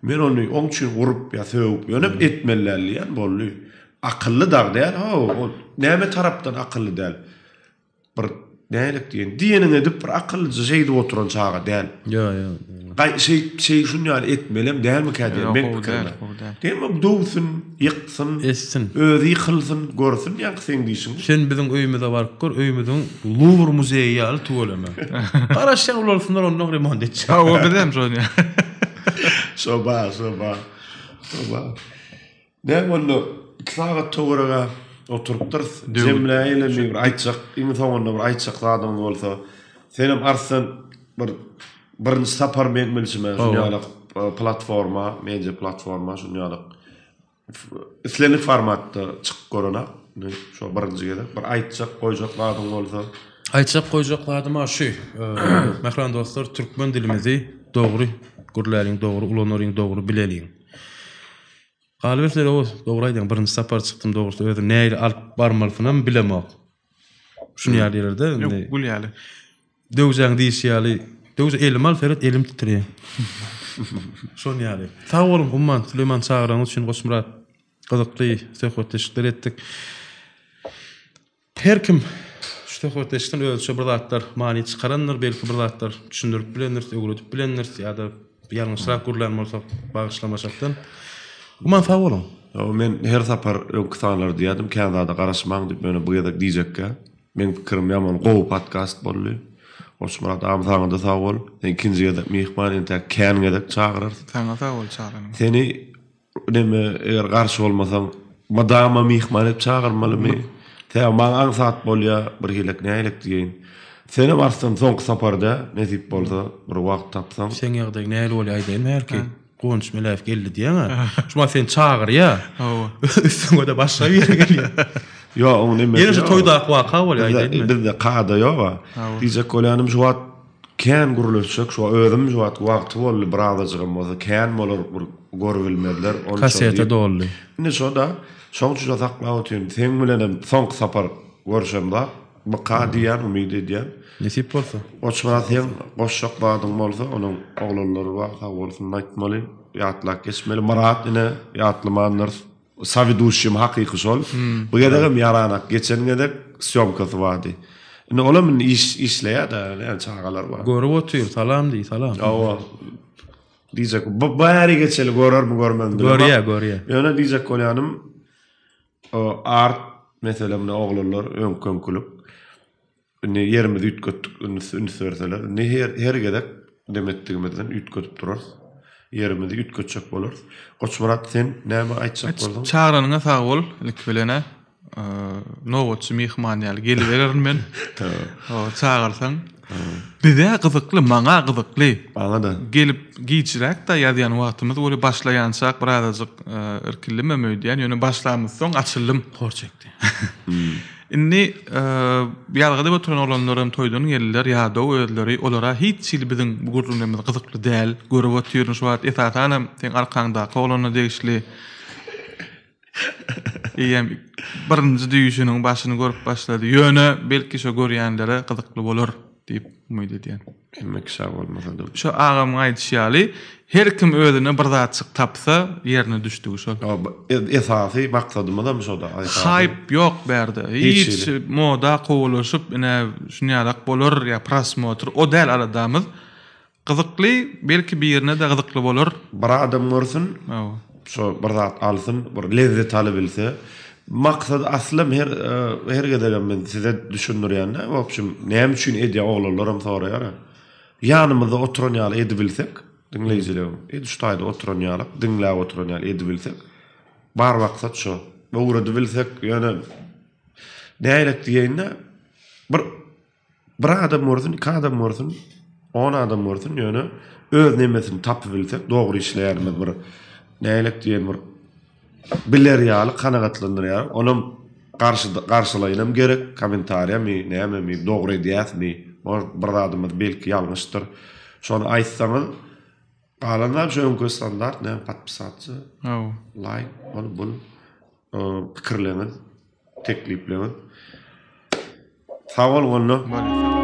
Men ony oň üçin urup ýa sögüp ýöne etmeli däl diýýän boldy. Akylly dag däl how. Ol näme tarapdan akylly däl? Bir nälik diýen, diýeniňi edip bir akyllyja şeýdip oturan çaga däl. Ýo, ýo. Gaý şeý şeý şun ýaly etmelem dälmikä diýen meň pikirim. Diýme döwsün, ýyksyn, etsin. Özi ýykylsyn, görsün ýaňky seň diýşiň. Sen biziň öýümize baryp gör, öýümiziň Luwr muzeýi ýaly tüweleme. Garaşýaň ulalsynlar ondan remont etjek. Hawa bizem şony. Şo bar, şo bar. Şo bar. Näme onda 2 sagat töwerege oturypdyrys. Jemläýeli bir aýtjak, iň soňunda bir aýtjak zadyňyz bolsa. Senem Arslan bir birinji sapar meň bilşime şuny ýaly e, platforma, media platforma şuny ýaly islendik formatda çykyp görene. Şo birinji gezek bir aýtjak, goýjak zadyň bolsa. Aýtjak goýjak zadym-a şu. E, mähriban dostlar, türkmen dilimizi dogry gürläliň, dogry ulanalyň, dogry bileliň. Galyberse Oguz, dogry aýdýaň, birinji sapar çykdym dogrusy özüm nähili alyp barmalysynam bilemok. Şuny ýaly ýerlerde indi. Ýok, gül ýaly. Döwjäň diýşi ýaly, Döwje elimi al seret elim titreýär. Şon ýaly. Sag boluň Umman, Süleýman çagyranyňyz üçin Goçmyrat. Gyzykly söhbetdeşlikler etdik. Her kim şu söhbetdeşlikden özüçe bir zatlar many çykarandyr, belki bir zatlar düşündirip bilendiris, öwredip bilendiris ýa-da ýalňyşrak gürlän bolsak bagyşlamaşakdan. Umuman sag boluň. Hawa men her sapar öňki sanlarda diýýärdim kän zada garaşmaň diýip ýöne bu gezek diýjekkä meň pikirim ýaman gowy podkast boldy. Goçmyrat agam saňada sag bol. Sen ikinji gezek myhman entäk kän gezek çagyrarys. Saňa sag bol çagyranyň. Seni Neme, eger garşy bolmasaň, mydama myhman edip çagyrmalymy? Sebäbi maňa aňsat bolýa, bir hilek nähilek diýeýin. Senem Arslan soňky sapar dä, nesip bolsa, bir wagt tapsaň. Seň ýagdaýyň nähili bolýa aýdaýynmy hälki Guwanç Meläýew geldi diýýäň-ä. Şu wagt seni çagyrýa. Hawa. Üstüňe-de başga biri gelýä. Ýok, oň nemesi ýok. Ýene şu toýdaky waka bolýa aýdaýynmy? Bizde kada ýok-a. Diýjek bolýanym şu wagt Kän gürleşjek şu özüm şu wagt wagty boldy birazajygam bolsa kän bolar bir görübilmezler onça Kasete doldy. Indi şoda şoň üçin saklap otyryn seň bilenem soňky sapar görşemzak myka diýýän umyt edýän. Nesip bolsa. Goçmyrat seň goşjak zadyň bolsa onuň oglanlary bar sag bolsun aýtmaly ýatlap geçmeli Myrat ine ýatlamandyrys. Saweduşim hakyky şol. Bu gezegem ýaranak. Geçen gezek sýomkasy bardy. Indi olam indi iş işleýär-de, näme çagalar bar. Görüp otyr, salam diý, salam. Hawa. Diýjek, bu bäri geçeli görermi görmezmi bilemok. Görýär, görýär. Ýöne diýjek bolýanym, o art meselem oglanlar öňki-öňkülik. Indi ýerimizi üýtgetdik, üns üns berseler. Indi her her gezek dem etdigimizden üýtgedip durarys. Ýerimizi üýtgetjek bolarys. Goçmyrat sen näme aýtjak bolsaň? Çagyranyňa sag bol ilki bilen-ä. Nobatçy myhman ýaly gelibererin men. Çagyrsaň. Bize gyzykly, maňa gyzykly. Maňa-da. Gelip giçräk-de ýazýan wagtymyz weli başlaýançak birazajyk irkildimem öýdýän, ýöne başlamyzsoň açyldym. Hor çekdi. Indi ýazgy edip oturan oglanlaram toýdan geldiler, ýadaw özleri, olara hiç hili biziň bu gürrüňlerimiz gyzykly däl, görüp otyryn şu wagt esasanam seň arkaňdaky oglana degişli. Eýýäm birinji düýşüniň başyny görüp başlady. Ýöne belki şo görýänlere gyzykly bolar diýip umyt edýän. Hemme kişä bolmasa-da. Şo agamyň aýdyşy ýaly, her kim özüne bir zatjyk tapsa, ýerine düşdügi şol. Esasy maksadymyzam şo-da. Haýp ýok bärde. Hiç moda kowalaşyp, ine şunýalak bolar ýa prosmotr, o däl aladamyz. Gyzykly, belki birine-de gyzykly bolar. Bir adam görsün, şo bir zat alsyn, bir lezzet alybilse. Maksat aslym her her gezegem men size düşündirýän-de, w obşem, näme üçin edýär oglanlaram soraýar. Ýanymyzda oturan ýaly edibilsek, diňleýjileriň, edil şu taýda oturan ýaly, diňläp oturan ýaly edibilsek, bar maksat şo. Öwredibilsek, ýöne nähilek diýeýin-de, bir Bir adam görsün, iki adam görsün, on adam görsün, ýöne öz nemesini tapybilsek, dogry işleýänimiz bir nälik diýen bir biler ýaly kanagatlandyrýar. Onam garşy garşylaýynam gerek, kommentariýamy, nämemi, dogry edýäsmi, bir zadymyz belki ýalňyşdyr. Şony aýtsaňyz, galan zat şu öňki standart, näme podpisatsa, laýk, ol bul. Pikirleriňiz, tekliplerňiz. Sag boluň onda.